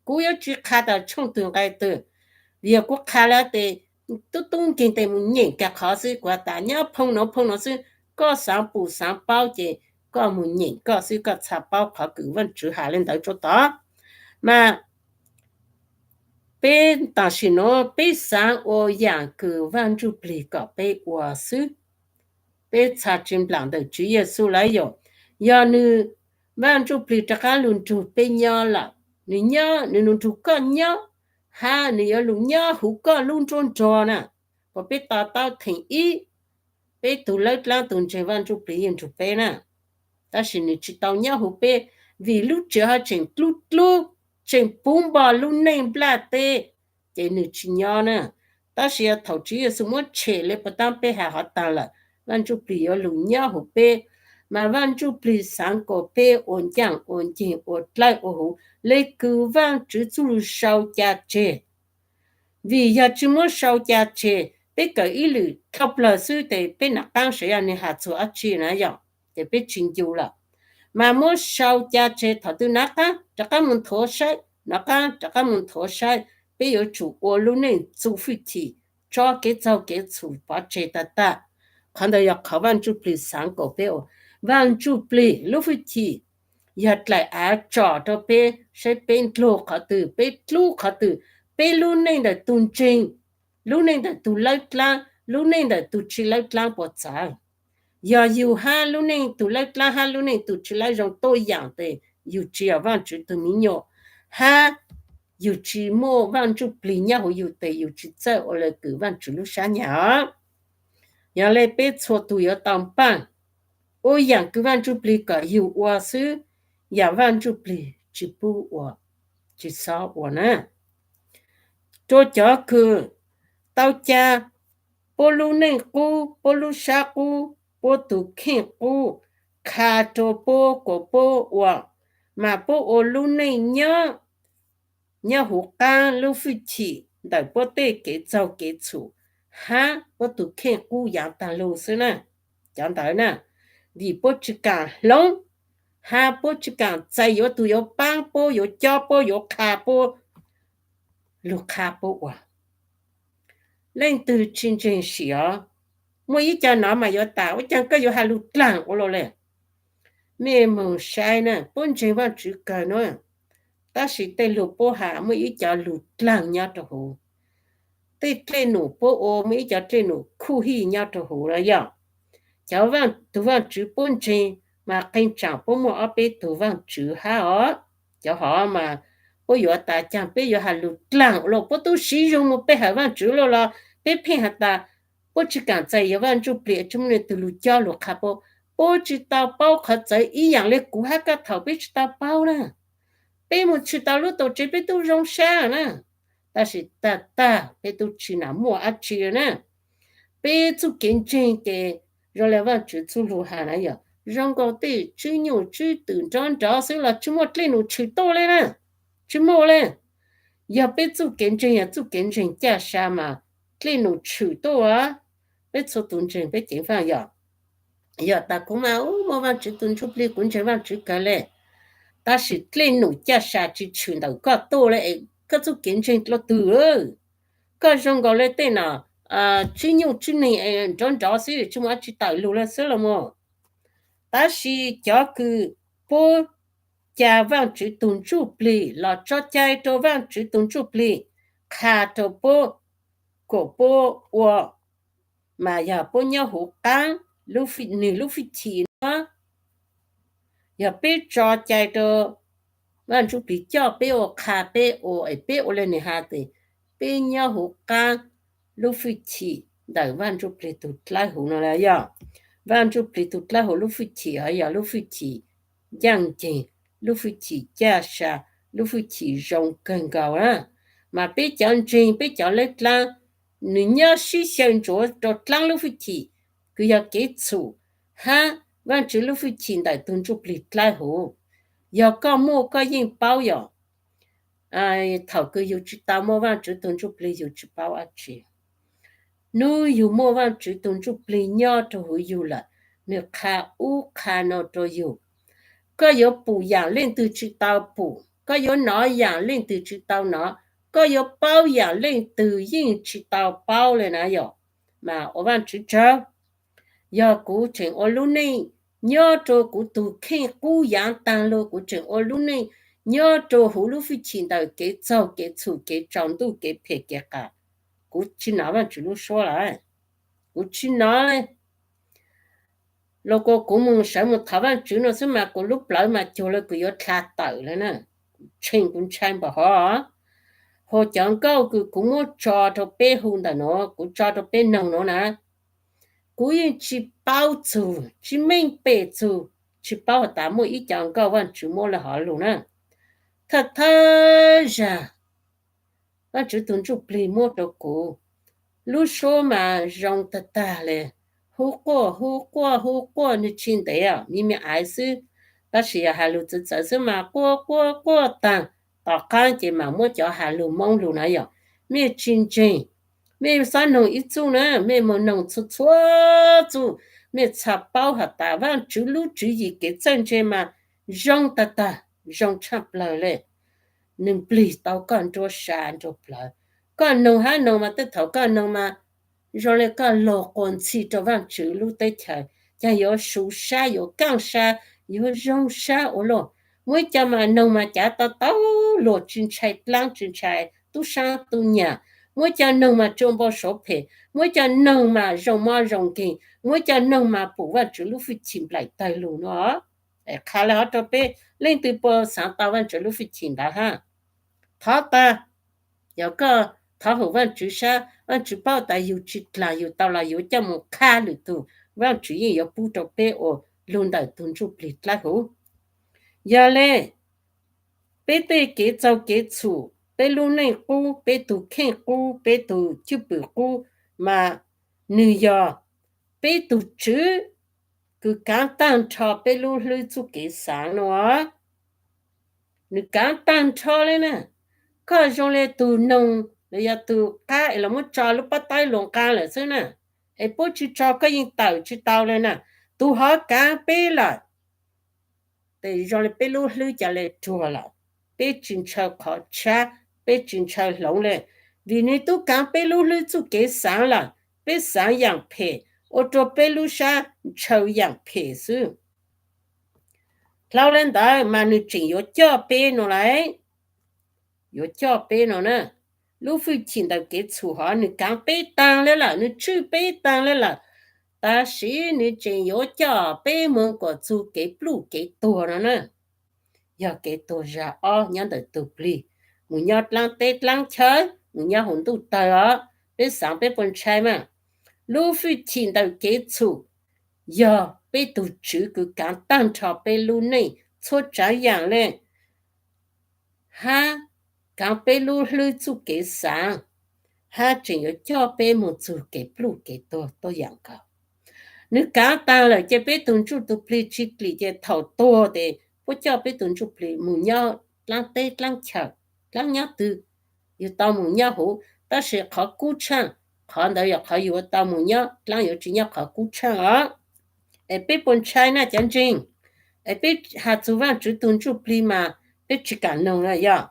kuv yuav tsi qha tas tshooj twg nqai twg, yog kuv qha le tes tub tub nkeeg tes mus nyeem kag qhov xwb. Kuv has tas nyob phoo nuav phoo nuav xwb, koj xaav pum xaav paub ces koj mus nyeem koj xwb, koj txha paub qhov kws Vaajtswv has le ntawd rua tod. Mas peb tam sim nuav peb xaav ua yaam kws Vaaj Ntsuj Plig kom peb ua xwb, peb txha tsi nplaam ntawm Tswv Yexus lawm yog. Yog nwg, Vaaj Ntsuj Plig rov qaab lug nrug peb nyob lawm, nwg nyob, nwg lug nrug koj nyob, hab nwg yuav lug nyob huv koj lub nruab nrog na. Kuas peb to taub theem ib, peb tug lawb dlaab tug ntseeg Vaaj Ntsuj Plig yeej nrug peb na, tab sis nwg tsi tau nyob huv peb, vim lub tsev hov tseem dlub dlub, tseem puv npo lub neej nplaj teb, ces nwg tsi nyob na. Tab sis yog thaum Tswv Yexus muab tshem le puag taab peb has hov taag lawm, Vaaj Ntsuj Plig yuav lug nyob huv peb. Mas Vaaj Ntsuj Plig xaav kom peb ua ncaaj ua nceeg, ua dlawb ua huv le kws Vaajtswv txuj lug sau ca tseg. Vim yog tsi muab sau ca tseg, peb kawm ib lwm dlhau plawg xwb tes peb nav qaab sav yog nwg has txug dab tsi na yog, ces peb tsi ncu lawm. Mas muab sau ca tseg thaum twg nav qaab rov qaab mus nthuav saib, nav qaab rov qaab mus nthuav saib, peb yuav tsum ua lub neej txuj fwj chim, tso kev txaug kev txhum pov tseg tag tag. Qhov ntawd yog qhov Vaaj Ntsuj Plig xaav kom peb ua. Vaaj Ntsuj Plig lub fwj chim yog dlaim av tsom rau peb saib peb ndlug qhov twg, peb dlub qhov twg, peb lub neej ntawm tug ntseeg, lub neej ntawm tug lawb dlaab, lub neej ntawm tug tsi lawb dlaab puas txawv. Yog yug hab lub neej tug lawb dlaab hab lub neej tug tsi lawb zoo tuaj yaam tes yug tsi yog Vaajtswv tug mi nyuam, hab yug tsi muaj Vaaj Ntsuj Plig nyob huv yug tes yug tsi txawj ua le kws Vaajtswv lub sab nyam. Yog le peb txhua tug yuav tau npaaj ua yaam kws Vaaj Ntsuj Plig kom yug ua xwb, yaam Vaaj Ntsuj Plig tsi pub ua, tsi xob ua na. Rua cov kws tau ca puab lub neej qub, puab lub sab qub, puab tug kheej qub, qha rua puab kuas puab ua, mas puab ua lub neej nyob, nyob huv qaab lub fwj chim ntawm puab tej kev txaug kev txhum hab puab tug kheej qub yaav taag lug xwb na. Cov ntawd na, vim puab tsi kaam hloov, hab puab tsi kaam txais yuav tug yuav paab puab, yuav cob puab, yuav qha puab, lug qha puab ua. Leej twg tsi ntseeg sim os, muaj ib co nov mas yuav tas, ua caag koj yuav has lug dlaag ua luaj le. Mej moog saib na, puab ntseeg Vaajtswv kawg nuav, tab sis tej lug puab has muaj ib co lug dlaag nyob rua huv. Tej dlej num puab ua muaj ib co dlej num khuj hij nyob rua huv na yog. Cov tug Vaajtswv puab ntseeg mas qee tsaam puab muaj ob peb tug Vaajtswv hab os. Cov hov mas puab yuav tas caag peb yuav has lug dlaag ua luaj, puab tub siv zug moog pe hawm Vaajtswv luaj los peb pheej has tas puab tsi kaam txais yuav Vaaj Ntsuj Plig, tsi muaj leej twg lug cob lug qha puab. Puab tsi tau paub qhov txawv ib yaam le kuv hab koj thaum peb tsi tau paub na. Peb moog tshwm tau lub tuam tsev peb tub zoo sab na, tab sis tag tag peb tub tsi nam muaj dab tsi le na. Peb txuj kev ntseeg ces zoo le Vaajtswv txuj lug has na yog zoo nkaus tej tswb nyuj tswb twm nrov nrov xwb los tsi muaj dlej num tshwm tuaj le na, tsi muaj le. Yog peb txuj kev ntseeg yog txuj kev ntseeg caj sa mas dlej num tshwm tuaj. Peb txhua tug ntseeg peb ceev faj yog, yog tas kuv mas muaj Vaajtswv tug Ntsuj Plig, kuv ntseeg Vaajtswv kawg le, tab sis dlej num caj sa tsi tshwm ntawm koj tuaj le, koj txuj kev ntseeg dlua tug. Koj zoo nkaus le tej nom tswb nyuj tswb neeg nrov nrov xwb tsi muaj dab tsi tawm lug le xwb los mas. Tab sis cov kws puab ca Vaajtswv tug Ntsuj Plig los tso cai rua Vaajtswv tug Ntsuj Plig qha rua puab, kuas puab ua, mas yog puab nyob huv qaab nwg lub fwj chim nuav. Yog peb tso cai rua Vaaj Ntsuj Plig coj peb ua, qha peb ua es peb ua le nwg has tes peb nyob huv qaab lub fwj chim ntawm Vaaj Ntsuj Plig tug dlawb huv no la yog. Vaaj Ntsuj Plig tug dlawb huv lub fwj chim hov yog lub fwj chim ncaaj nceeg, lub fwj chim caj sa, lub fwj chim zoo kawg nkaus na. Mas peb cov ntseeg peb cov lab dlaab nwg nyob sib xyaw ntsuav rua dlaab lub fwj chim kws yog kev txhum hab Vaajtswv lub fwj chim ntawm tug Ntsuj Plig dlawb huv. Yog koj muaj koj yeej paub yog thaum kws yug tsi tau muaj Vaajtswv tug Ntsuj Plig yug tsi paub dab tsi. Nub yug muaj Vaajtswv tug Ntsuj Plig nyob rua huv yug lawm, nwg qha ub qha no rua yug. Koj yuav pum yaam leej twg tsi tau pum, koj yuav nov yaam leej twg tsi tau nov, koj yuav paub yaam leej twg yeej tsi tau paub le na yog. Mas ua Vaajtswv tsaug, yog kuv tseem ua lub neej nyob rua kuv tug kheej qub yaav taag lug, kuv tseem ua lub neej nyob rua huv lub fwj chim ntawm kev txaug kev txhum kev tsaus ntuj kev phem kev qas, kuv tsi nov Vaajtswv lub suab lawm. Kuv tsi nov le. Los kuas kuv moog sawv moog thov Vaajtswv no xwb mas kuv lub plawv mas cuag le kuv yuav dlha tawm le na. Tsheej kuv ntshai npaum hov. Hos cov nkauj kws kuv muab tso rua peb hu ntawm nuav, kuv tso rua peb noog nuav na, kuv yeej tsi paub txug, tsi meej pem txug, tsi paub has tas muaj ib co nkauj Vaajtswv muab le hov lug na. Thawj thawj zag Vaajtswv tug Ntsuj Plig muab rua kuv, lub suab mas zoo tag tag le, hu quaj hu quaj hu quaj nwg tsi ntev, me me aiv xwb, tab sis yog has lug txawv txawv xwb mas quaj quaj quaj taag. Tom qaab ces mam muab cov has lug Moob lug na yog, mej tsi ntseeg, mej xob noog ib txuj na, mej moog noog txhua txhua txuj, mej txhaj paub has tas Vaajtswv lub tswv yim kev txawj ntse mas zoo tag tag, zoo tshaj plawg le. Nwg plig tau koj nruab sab nruab plawv. Koj noog hab noog mas tej thaum koj noog mas zoo le koj lug quas ntxhi rua Vaajtswv lub teb chaws, caag yuav suv sab yuav kaaj sab, yuav zoo sab ua luaj. Muaj ib co mas noog mas cav tau tau luag tsi ntshai dlaab tsi ntshai tub saab tub nyag. Muaj ib co noog mas tsi ua npau suav phem, muaj ib co noog mas zoo mob zoo nkeeg, muaj ib co noog mas pum Vaajtswv lub fwj chim nplaim tawg lug no. Qha le hov rua peb, leej twg puas xaav tau Vaajtswv lub fwj chim ntawd hab? Thov tag, yog koj thov hum Vaajtswv sab, Vaajtswv paub tas yug tsi dlaag yug tau los yug coj moog qha lwm tug, Vaajtswv yeej yuav pub rua peb ua lug ntawm tug Ntsuj Plig dlawb huv. Yog le, peb tej kev txaug kev txhum peb lub neej qub, peb tug kheej qub, peb tug cwj pwm qub, mas nws yog peb tug tswv kws kaav taag nrho peb lub hlwb txuj kev xaav no. Nws kaav taag nrho le na. Koj zoo le tug noog los yog tug qaab es los muab tso lub pob tawb lug nqaa lawm xwb na, es puab tsi tso koj yeej tawm tsi tau le na. Tug hov kaav peb lawm, tes zoo le peb lub hlwb ca le ruag lawm. Peb tsi ntshaw qhov tshab, peb tsi ntshaw hloov le, vim nws tub kaav peb lub hlwb txuj kev xaav lawm. Peb xaav yaam phem, ua rua peb lub sab ntshaw yaam phem xwb. Dlhau le ntawd mas nws tseem yuav coj peb no lauj. Yuav coj peb no na. Lub fwj chim ntawm kev txhum hov nws kaav peb taag le lawm, nws tswj peb taag le lawm, tab sis nws tseem yuav coj peb moog kuas txug kev pluj kev tuag no na. Yog kev tuag zag ob nyob ntawm tug plig, mus nyob dlaab teb dlaab chaw, mus nyob huv ntuj tawg os. Peb xaav peb puas ntshai mas? Lub fwj chim ntawm kev txhum yog peb tug tswv kws kaav taag nrho peb lub neej txhua tsaav yaam le, hab kaav peb lub hlwb txuj kev xaav, hab tseem yuav coj peb moog txug kev pluj kev tuag tuab yaam nkaus. Nws kaav taag lawm ces peb tug ntsuj tug plig tsi dlim, ces thaum tuag tes puab coj peb tug ntsuj plig mus nyob dlaab teb dlaab chaw, dlaab nyob twg yug tau mus nyob huv, tab sis qhov kub tshaaj, qhov ntawd yog qhov yug yuav tau mus nyob, dlaab yuav tsi nyob qhov kub tshaaj os. Es peb puas ntshai na cov ntseeg? Es peb has txug Vaajtswv tug ntsuj plig mas peb tsi kaam noog na yog.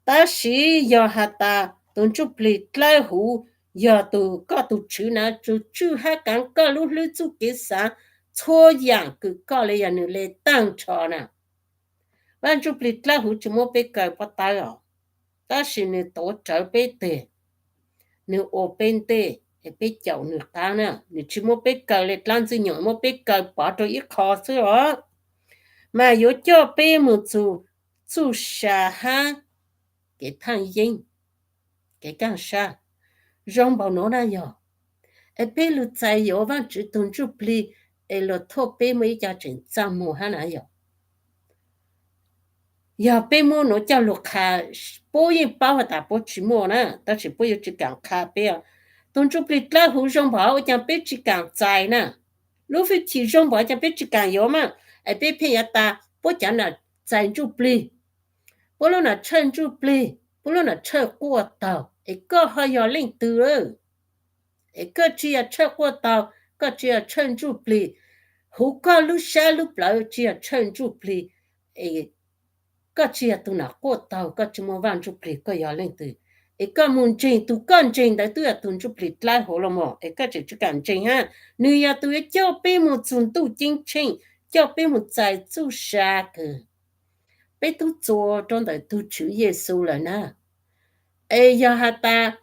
Tab sis yog has tas tug ntsuj plig dlawb huv yog tug koj tug tswv na, tug tswj hab kaav koj lub hlwb txuj kev xaav txhua yaam kws koj le yog nws le taag nrho na. Vaaj ntsuj plig dlawb huv tsi muab peb kaw pob tawb os, tab sis nws tuav rawv peb teg, nws ua peb ntej, peb caum nws qaab na, nws tsi muab peb kaw le dlaab ntxwg nyoog, muab peb kaw pov rau ib qho xwb os. Mas yuav coj peb moog txug txuj sa hab kev thaaj yeeb, kev kaaj sab. Zoo npaum nuav na yog, es peb lug txais yuav Vaajtswv tug ntsuj plig es luas thuaj peb muaj ib co tseem txaj muag hab na yog. Yog peb muab nuav coj lug qha, puab yeej paub has tas puab tsi muaj na, tab sis puab yuav tsi kaam qha peb. Tug ntsuj plig dlawb huv zoo npaum ua caag peb tsi kaam txais na? Lub fwj chim zoo npaum ua caag peb tsi kaam yuav mas? Es peb pheej yuav tas puab cov nam txais ntsuj plig, puab lub nam tshawj ntsuj plig, puab lub nam tshawj quaj taug, es koj ho yog leej twg? Es koj tsi yog tshawj quaj taug, koj tsi yog tshawj ntsuj plig, huv koj lub sab lub plawv tsi yog tshawj ntsuj plig, es koj tsi yog tug nam quaj taug, koj tsi muaj Vaaj ntsuj plig, koj yog leej twg? Es koj moog ntseeg tug koj ntseeg ntawd twb yog tug ntsuj plig dlawb huv los mas, es koj tseem tsi kaam ntseeg hab? Nws yog tug yuav coj peb moog txug ntuj ceeb tsheej, coj peb moog txais txuj sa kws peb tub txuas rua ntawm tug Tswv Yexus lawm na. Es yog has tas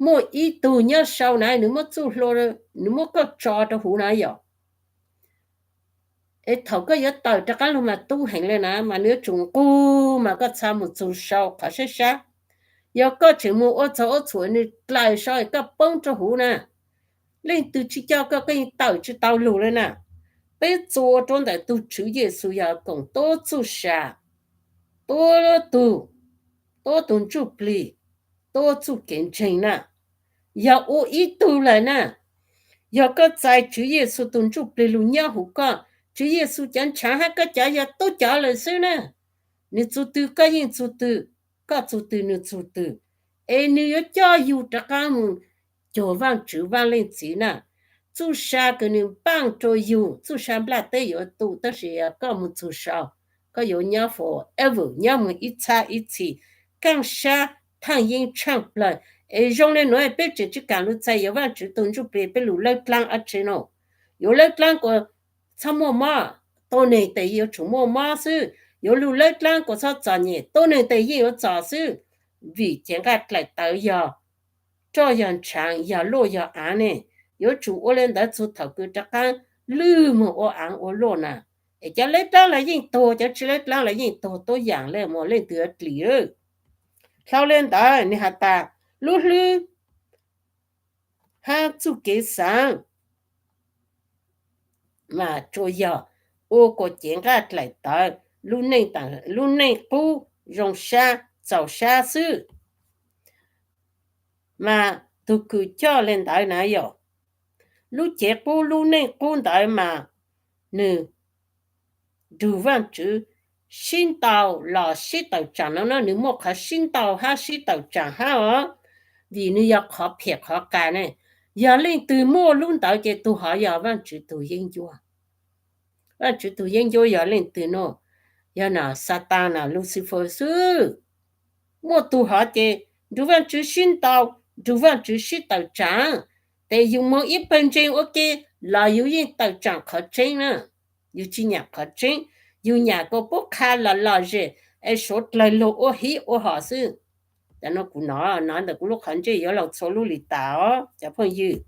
muaj ib tug nyob sau na, nws muab txuj hlua, nws muab koj tso rau huv na yog, es thaum koj yuav tawm rov qaab lug mas tub heev le na, mas nws yuav tsum nqug mas koj txha moog txug sau qhov sab sab. Yog koj tseem moog ua txhaum ua txhum nws dlaim sau es koj poob rau huv na, leej twg tsi coj koj, koj yeej tawm tsi tau lug le na. Peb txuas rua ntawm tug Tswv Yexus yog koom tuab txuj sa, tuab tug, tuab tug ntsuj plig, tuab txuj kev ntseeg na. Yog ua ib tug lawm na, yog koj txais Tswv Yexus tug ntsuj plig lug nyob huv koj, Tswv Yexus cov ntshaav hab koj cov yog tub cov lawm xwb na. Nws txug twg koj yeej txug twg, koj txug twg nws txug twg, es nws yuav coj yug rov qaab moog cuag Vaajtswv Vaaj Leej Txiv na. Txuj sa kws nws npaaj rua yug, txuj sa nplaj teb yuav tu, tab sis koj moog txug sau, koj yuav nyob forever, nyob moog ib txhab ib txhis, kaaj sab thaaj yeeb tshaaj plawg. Es zoo le nuav peb tseem tsi kaam lug txais yuav Vaajtswv tug ntsuj plig, peb lug lawb dlaab dlaab tsi no? Yuav lawb dlaab kuas txhob muaj mob, tua neeg tes yuav tsum muaj mob xwb. Yuav lug lawb dlaab kuas txhob txom nyem, tua neeg tes yeej yuav txom xwb. Vim cev nqaj dlaim tawv yog roj yog ntshaav, yog luaj yog aav ne, yuav tsum ua le ntawd txug thaum kws rov qaab lwj moog ua aav ua luaj na. Es cov lawb dlaab los yeej tuag, cov tsi lawb dlaab los yeej tuag tuab yaam le mas, leej twg yuav dlim? Dlhau le ntawd nws has tas lub hlwb hab txuj kev xaav mas tsuas yog ua kuas cev nqaj dlaim tawv, lub neej qub zoo sab, txaus sab xwb. Mas tus kws coj le ntawd na yog lub cev qub lub neej qub ntawd mas nws nrug Vaajtswv sib ntaus los sib tawm tsaam no na, nws muaj qhov sib ntaus hab sib tawm tsaam hab os, vim nws yog qhov phiam qhov qas ne. Yog leej twg muaj lub ntawd ces tug hov yog Vaajtswv tug yeeb ncuab. Vaajtswv tug yeeb ncuab yog leej twg no? Yog na Xatas na Lucifer xwb. Muaj tug hov ces nrug Vaajtswv sib ntaus, nrug Vaajtswv sib tawm tsaam, tes yug moog ib pawg ntseeg ua ke los yug yeej tawm tsaam qhov tseeb na, yug tsi nyam qhov tseeb, yug nyam kuas puab qha los lom zem es suav dlawg lug ua hib ua hom xwb. Cov no kuv nov nov ntawm kuv lub qhov ntsej yuav laug txhua lub li tas os cov phooj ywg.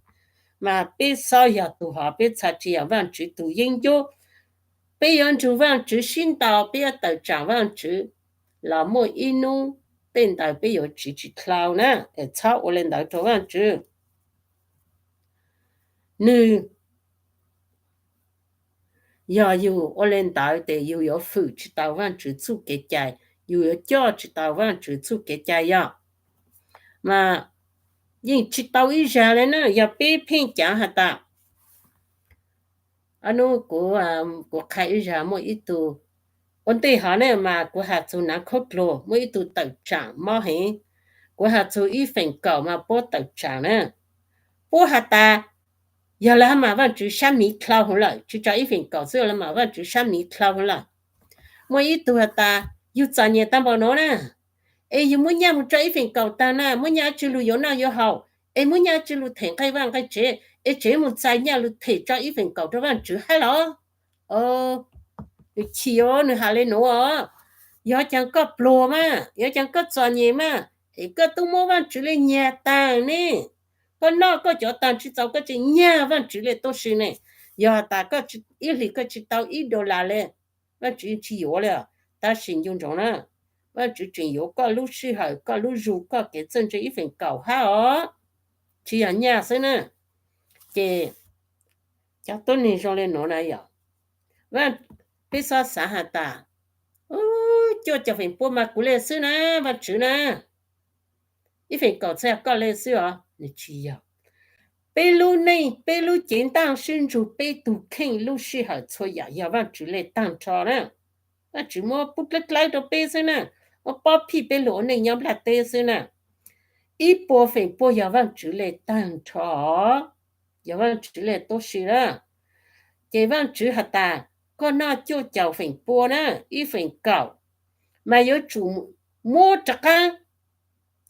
Mas peb xob yog tug hov, peb txhad tsi yog Vaajtswv tug yeeb ncuab. Peb yuav nrug Vaajtswv sib ntaus, peb yuav tawm tsaam Vaajtswv los muaj ib nub tej ntawd peb yuav tsiv tsi dlhau na, es txhob ua le ntawd rua Vaajtswv. Nwg yog yug ua le ntawd tes yug yuav fwm tsi tau Vaajtswv txuj kev cai, yug yuav coj tsi tau Vaajtswv txuj kev cai yog. Mas yeej tsi tau ib zag le na, yog peb pheej caav has tas, nub kuv, kuv qha ib zag, muaj ib tug, ua ntej hov ne mas kuv has txug Naav Khaub Dluag, muaj ib tug tawm tsaam mob heev. Kuv has txug ib feem kaum mas puab tawm tsaam na, puab has tas yog lawv hab mas Vaajtswv sab miv dlhau heev lawm, tsi tso ib feem kaum xwb lawv mas Vaajtswv sab miv dlhau heev lawm. Muaj ib tug has tas yug txom nyem tag npaum nuav na, es yug muab nyaj mus tso ib feem kaum taag na, muab nyaj dlaab tsi lug yuav noj yuav haus, es muab nyaj dlaab tsi lug them nqaij vaaj nqaij tsev, es tseem mus txais nyaj lug them tso ib feem kaum rua Vaajtswv hab los? Nws chim os, nws has le nuav os. Yog caag koj pluag mas, yog caag koj txom nyem mas, es koj tub muab Vaajtswv le nyag taag ne. Koj noj koj cov taag tsi txaus, koj tseem nyag Vaajtswv le tuab si ne. Yog has tas koj ib hlis koj tsi tau ib dollar le, Vaajtswv tsi yuav le. Tab sis nco ntsoov na, Vaajtswv tseem yuav koj lub sij hawm, koj lub zug, koj kev txawj ntse ib feem kaum hab os, tsi yog nyaj xwb na. Ces cov tuab neeg zoo le nuav na yog, peb xob xaav has tas, cuaj caum feem pua mas kuv le xwb na, Vaajtswv na, ib feem kaum txhaj yog koj le xwb os. Nws tsi yog. Peb lub neej, peb lub cev ntaaj sib ntsug, peb tug kheej lub sij hawm txhua yaam yog Vaajtswv le taag nrho na. Vaajtswv muab pub dlawb dlawb rua peb xwb na, muab pob phij peb lug ua neej nyob nplaj teb xwb na. Ib puas feem pua yog Vaajtswv le taag nrho, yog Vaajtswv le tuab si na. Ces Vaajtswv has tas, koj noj cuaj caum feem pua na, ib feem kaum, mas yuav tsum muab rov qaab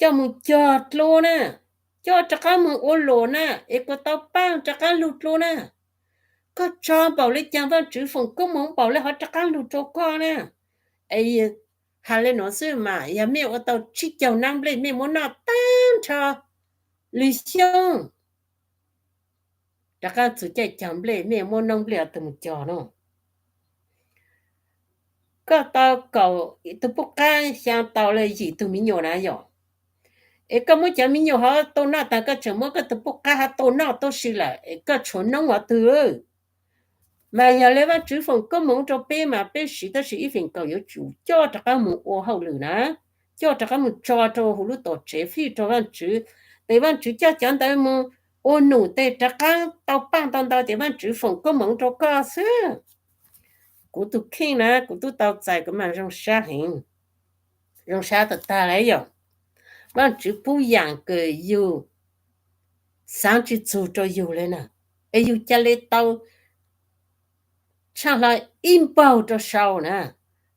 coj mus cog dlua na, coj rov qaab mus ua luam na, es kuas tau paaj rov qaab lug dlua na. Koj tso npaum le caag Vaajtswv foom koob moov npaum le hov rov qaab lug rua koj na. Es has le nuav xwb mas, yog mej ua tau tsib caug nab nplej mej muab noj taag nrho lwm xyoo, rov qaab txug caij cog nplej mej muab noob nplej tug mus cog no. Koj tau kaum tug pub qaab, xyaa tau le yim tug miv nyuas na yog, es koj muab cov miv nyuas hov tau noj taag, koj tseem muab koj tug pub qaab hov tau noj tuab si lawm, es koj tshuav noob hov twg? Mas yog le Vaajtswv foom koob moov rua peb mas peb siv, tab sis ib feem kaum yuav tsum coj rov qaab mus ua hauj lwm na, coj rov qaab mus tso rua huv lub tuam tsev fij rua Vaajtswv, tes Vaajtswv coj cov ntawd mus ua num tes rov qaab tau paaj tau ntau tes Vaajtswv foom koob moov rua koj xwb. Kuv tug kheej na kuv tub tau txais kuv mas zoo sab heev, zoo sab tag tag le yog. Vaajtswv pub yaam kws yug xaav tsi txug rua yug le na, es yug ca le tau tshaaj hlo ib npaug rua sau na,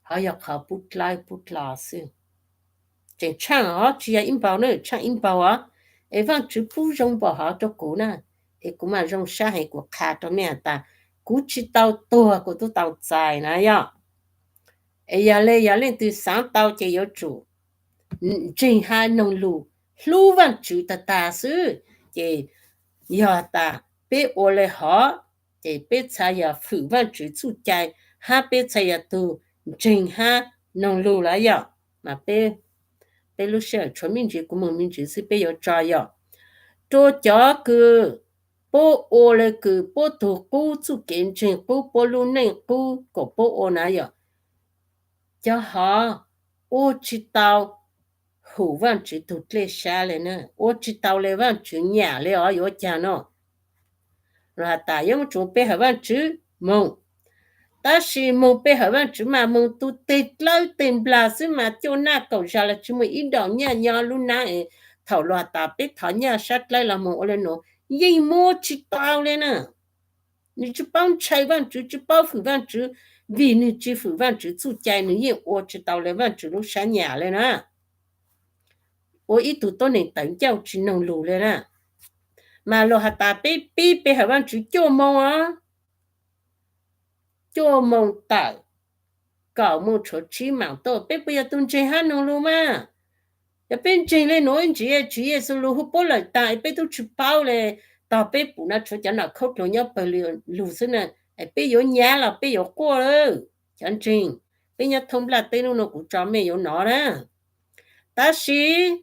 hov yog qhov pub dlawb pub dlua xwb. Tseem tshaaj hov tsi yog ib npaug na, tshaaj ib npaug os. Es Vaajtswv pub zoo npaum hov rua kuv na, es kuv mas zoo sab heev, kuv qha rua mej has tas, kuv tsi tau tuag kuv tub tau txais na yog. Es yog le yog leej twg xaav tau ces yuav tsum ntseeg hab noog lug, hlub Vaajtswv tag tag xwb. Ces yog tas peb ua le hov, ces peb txhad yog fwm Vaajtswv txuj cai, hab peb txhad yog tug ntseeg hab noog lug lawm yog. Mas peb lub sij hawm tshuav me ntsis, kuv moog me ntsis xwb peb yuav tso yog rua cov kws puab ua le kws puab tug qub txuj kev ntseeg qub, puab lub neej qub kom puab ua na yog. Cov hov ua tsi tau phum Vaajtswv tug dlej sab le na, ua tsi tau le Vaajtswv nyam le os, yuav ua caag no? Luag has tas yuav muab tsuav pe hawm Vaajtswv moog, tab sis moog pe hawm Vaajtswv mas moog tu teg dlawb teg nplag xwb mas cuaj naj kaum zag los tsi muaj ib daim nyaj nyob lub nab es. Thaum luag has tas peb thov nyaj sab dlawb los moog ua le nuav, yeej muab tsi tau le na. Nwg tsi paub ntshai Vaajtswv, tsi paub fwm Vaajtswv, vim nwg tsi fwm Vaajtswv txuj cai nwg yeej ua tsi tau le Vaajtswv lub sab nyam le na. Ua ib tug tuab neeg tawv ncauj tsi noog lug le na. Mas luag has tas peb pib pe hawm Vaajtswv cuaj moog os, cuaj moog tawm, kaum moog tshuav tsib mam tuaj, peb puas yog tug ntseeg hab noog lug mas? Yog peb ntseeg le nuav ntsis Tswv Yexus lug hu puab lawm taag es peb tub tsi paub le, tog peb pum no tshuav cov nom khaub dluag nyob pawg lug xwb na, es peb yuav nyab los peb yuav quaj lawm. Cov ntseeg, peb nyob thoob nplaj teb nub nua kuv tso mej yuav nov na. Tab sis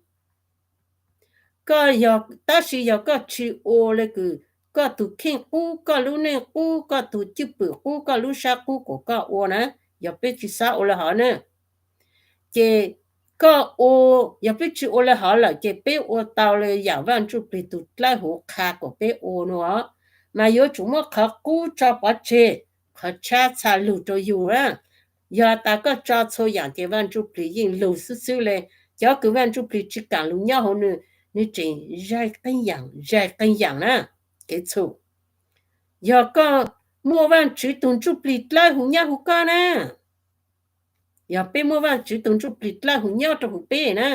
koj yog, tab sis yog koj tsi ua le kws koj tug kheej qub, koj lub neej qub, koj tug cwj pwm qub, koj lub sab qub kuas koj ua na, yog peb tsi xob ua le hov na, ces koj ua, yog peb tsi ua le hov lawm ces peb ua tau le yam Vaaj Ntsuj Plig tug dlawb huv qha kuas peb ua nua, mas yuav tsum muab qhov qub tso pov tseg, qhov tshab txha lug rua yug na. Yog tas koj tso txhua yam ces Vaaj Ntsuj Plig yeej lug xwb xwb le. Cov kws Vaaj Ntsuj Plig tsi kaam lug nyob huv nwg, nwg tseem zaig qee yaam zaig qee yaam na. Kev txhum, yog koj muaj Vaajtswv tug Ntsuj Plig dlawb huv nyob huv koj na, yog peb muaj Vaajtswv tug Ntsuj Plig dlawb huv nyob rua huv peb na,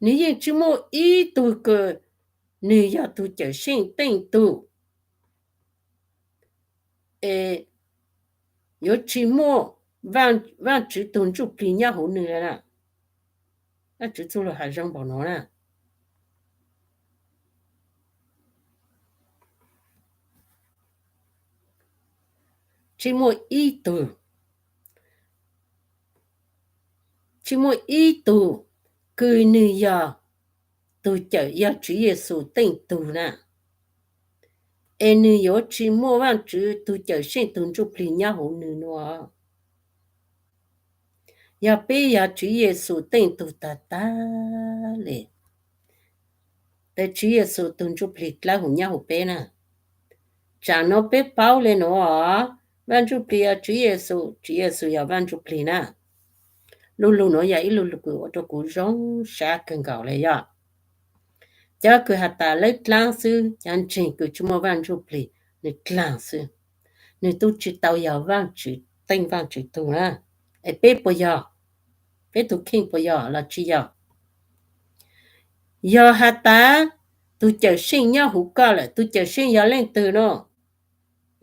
nwg yeej tsi muaj ib tug kws nwg yog tug cawm seej teej tug es yuav tsi muaj Vaajtswv tug Ntsuj Plig nyob huv nwg le na. Vaajtswv txuj lug has zoo npaum nuav na. Tsi muaj ib tug, tsi muaj ib tug kws nwg yog tug cawm, yog Tswv Yexus teej tug na, es nwg yuav tsi muaj Vaajtswv tug cawm seej tug Ntsuj Plig nyob huv nwg nua. Yog peb yog Tswv Yexus teej tug tag tag le, tes Tswv Yexus tug Ntsuj Plig dlawb huv nyob huv peb na. Tsaam nuav peb paub le nuav, Vaaj Ntsuj Plig yog Tswv Yexus, Tswv Yexus yog Vaaj Ntsuj Plig na. Lu lug nuav yog ib lu lug kws ua rua kuv zoo sab kawg nkaus le yog. Cov kws has tas lawv dlaab xwb, cov ntseeg kws tsi muaj Vaaj Ntsuj Plig, nwg dlaag xwb. Nwg tub tsi tau yog Vaajtswv teej Vaajtswv tug na. Es peb puas yog? Peb tug kheej puas yog los tsi yog? Yog has tas tug cawm seej nyob huv koj lawm, tug cawm seej yog leej twg no?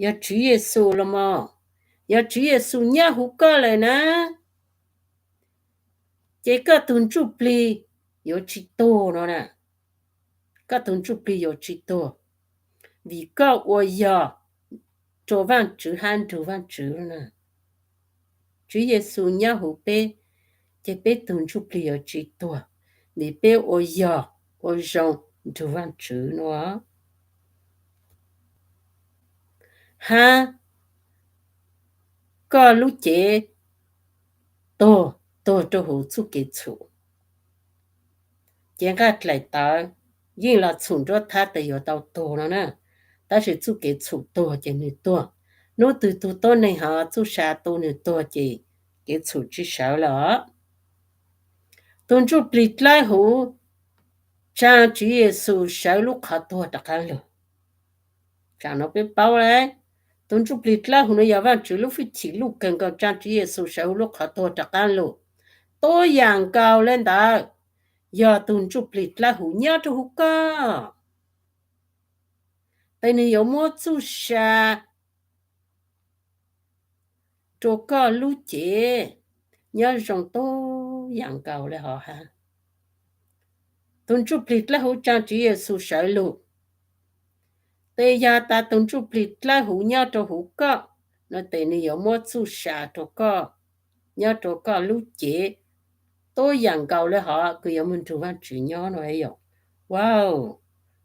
Yog Tswv Yexus los mas. Yog Tswv Yexus nyob huv koj lawm na, ces koj tug Ntsuj Plig yuav tsi tuag no na. Koj tug Ntsuj Plig yuav tsi tuag, vim koj ua yog rua Vaajtswv hab nrug Vaajtswv na. Tswv Yexus nyob huv peb, ces peb tug Ntsuj Plig yuav tsi tuag, vim peb ua yog ua zoo nrug Vaajtswv nua. Hab koj lub cev tuag, tuag rua huv txuj kev txhum. Cev nqaj dlaim tawv yeej los txhum nruab thab tes yuav tau tuag no na, tab sis txuj kev txhum tuag ces nwg tuag. Nub twg tug tuab neeg hov txuj sa tu nwg tuag ces kev txhum tsi sawv lawm os. Tug Ntsuj Plig dlawb huv tsaa Tswv Yexus sawv lub qhov tuag rov qaab lug. Tsaam nuav peb paub le, tug Ntsuj Plig dlawb huv nuav yog Vaajtswv lub fwj chim luj kawg nkaus tsaa Tswv Yexus sawv huv lub qhov tuag rov qaab lug. Tuab yaam nkaus le ntawd, yog tug Ntsuj Plig dlawb huv nyob rua huv koj, tes nwg yuav muab txuj sa rua koj lub cev nyob zoo tuab yaam nkaus le hov hab. Tug Ntsuj Plig dlawb huv tsaa Tswv Yexus sawv lug, tes yog tas tug Ntsuj Plig dlawb huv nyob rua huv koj no, tes nwg yuav muab txuj sa rua koj nyob rua koj lub cev tuab yaam nkaus le hov kws yuav moog nrug Vaajtswv nyob no yom. Wow,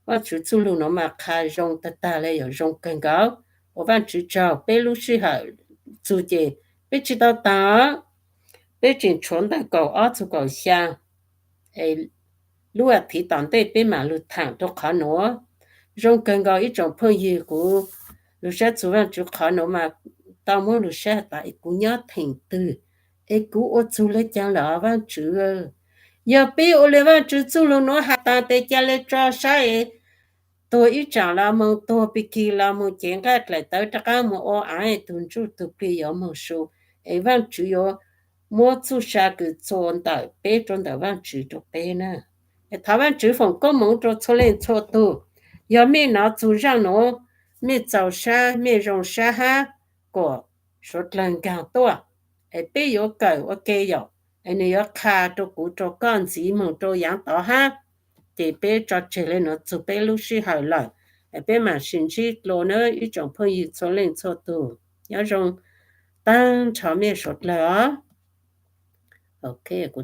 Vaajtswv txuj lug nuav mas qha zoo tag tag le yom, zoo kawg nkaus. Ua Vaajtswv tsaug, peb lub sij hawm txug ces peb tsi tau taag, Peb tseem tshuav ntawm kaum ob txug kaum xya, es lub as thiv tom ntej peb mam lug thaam rau qhov nuav. Zoo kawg nkaus ib tsoom phooj ywg, kuv lug saib txug Vaajtswv qhov nuav mas tau muab lug saib has tas es kuv nyob theem twg, es kuv ua txug le caag lawm Vaajtswv. Yog peb ua le Vaajtswv txuj lug nuav has tas tes ca le tso saib es tuag ib tsaam los moog, tuag pig kig los moog, cev nqaij dlaim tawv rov qaab moog ua aav, tug ntsuj tug plig yuav moog su, es Vaajtswv yuav muab txuj sa kws txhua ntawm peb rua ntawm Vaajtswv rua peb na. Es thov Vaajtswv foom koob moov rua txhua leej txhua tug. Yog mej nov txug zaaj nuav, mej txaus sab, mej zoo sab hab, kuas suav dlawg nkaag tuaj, es peb yuav kawm ua ke yom, es nwg yuav qha rua kuv rua koj ntxiv moog rua yaav tod hab. Ces peb tso tseg le nuav txug peb lub sij hawm lawm, es peb mam sib ntsib dlua na ib tsoom phooj ywg txhua leej txhua tug. Nyob zoo taag nrho mej suav dlawg os. Ok, kuv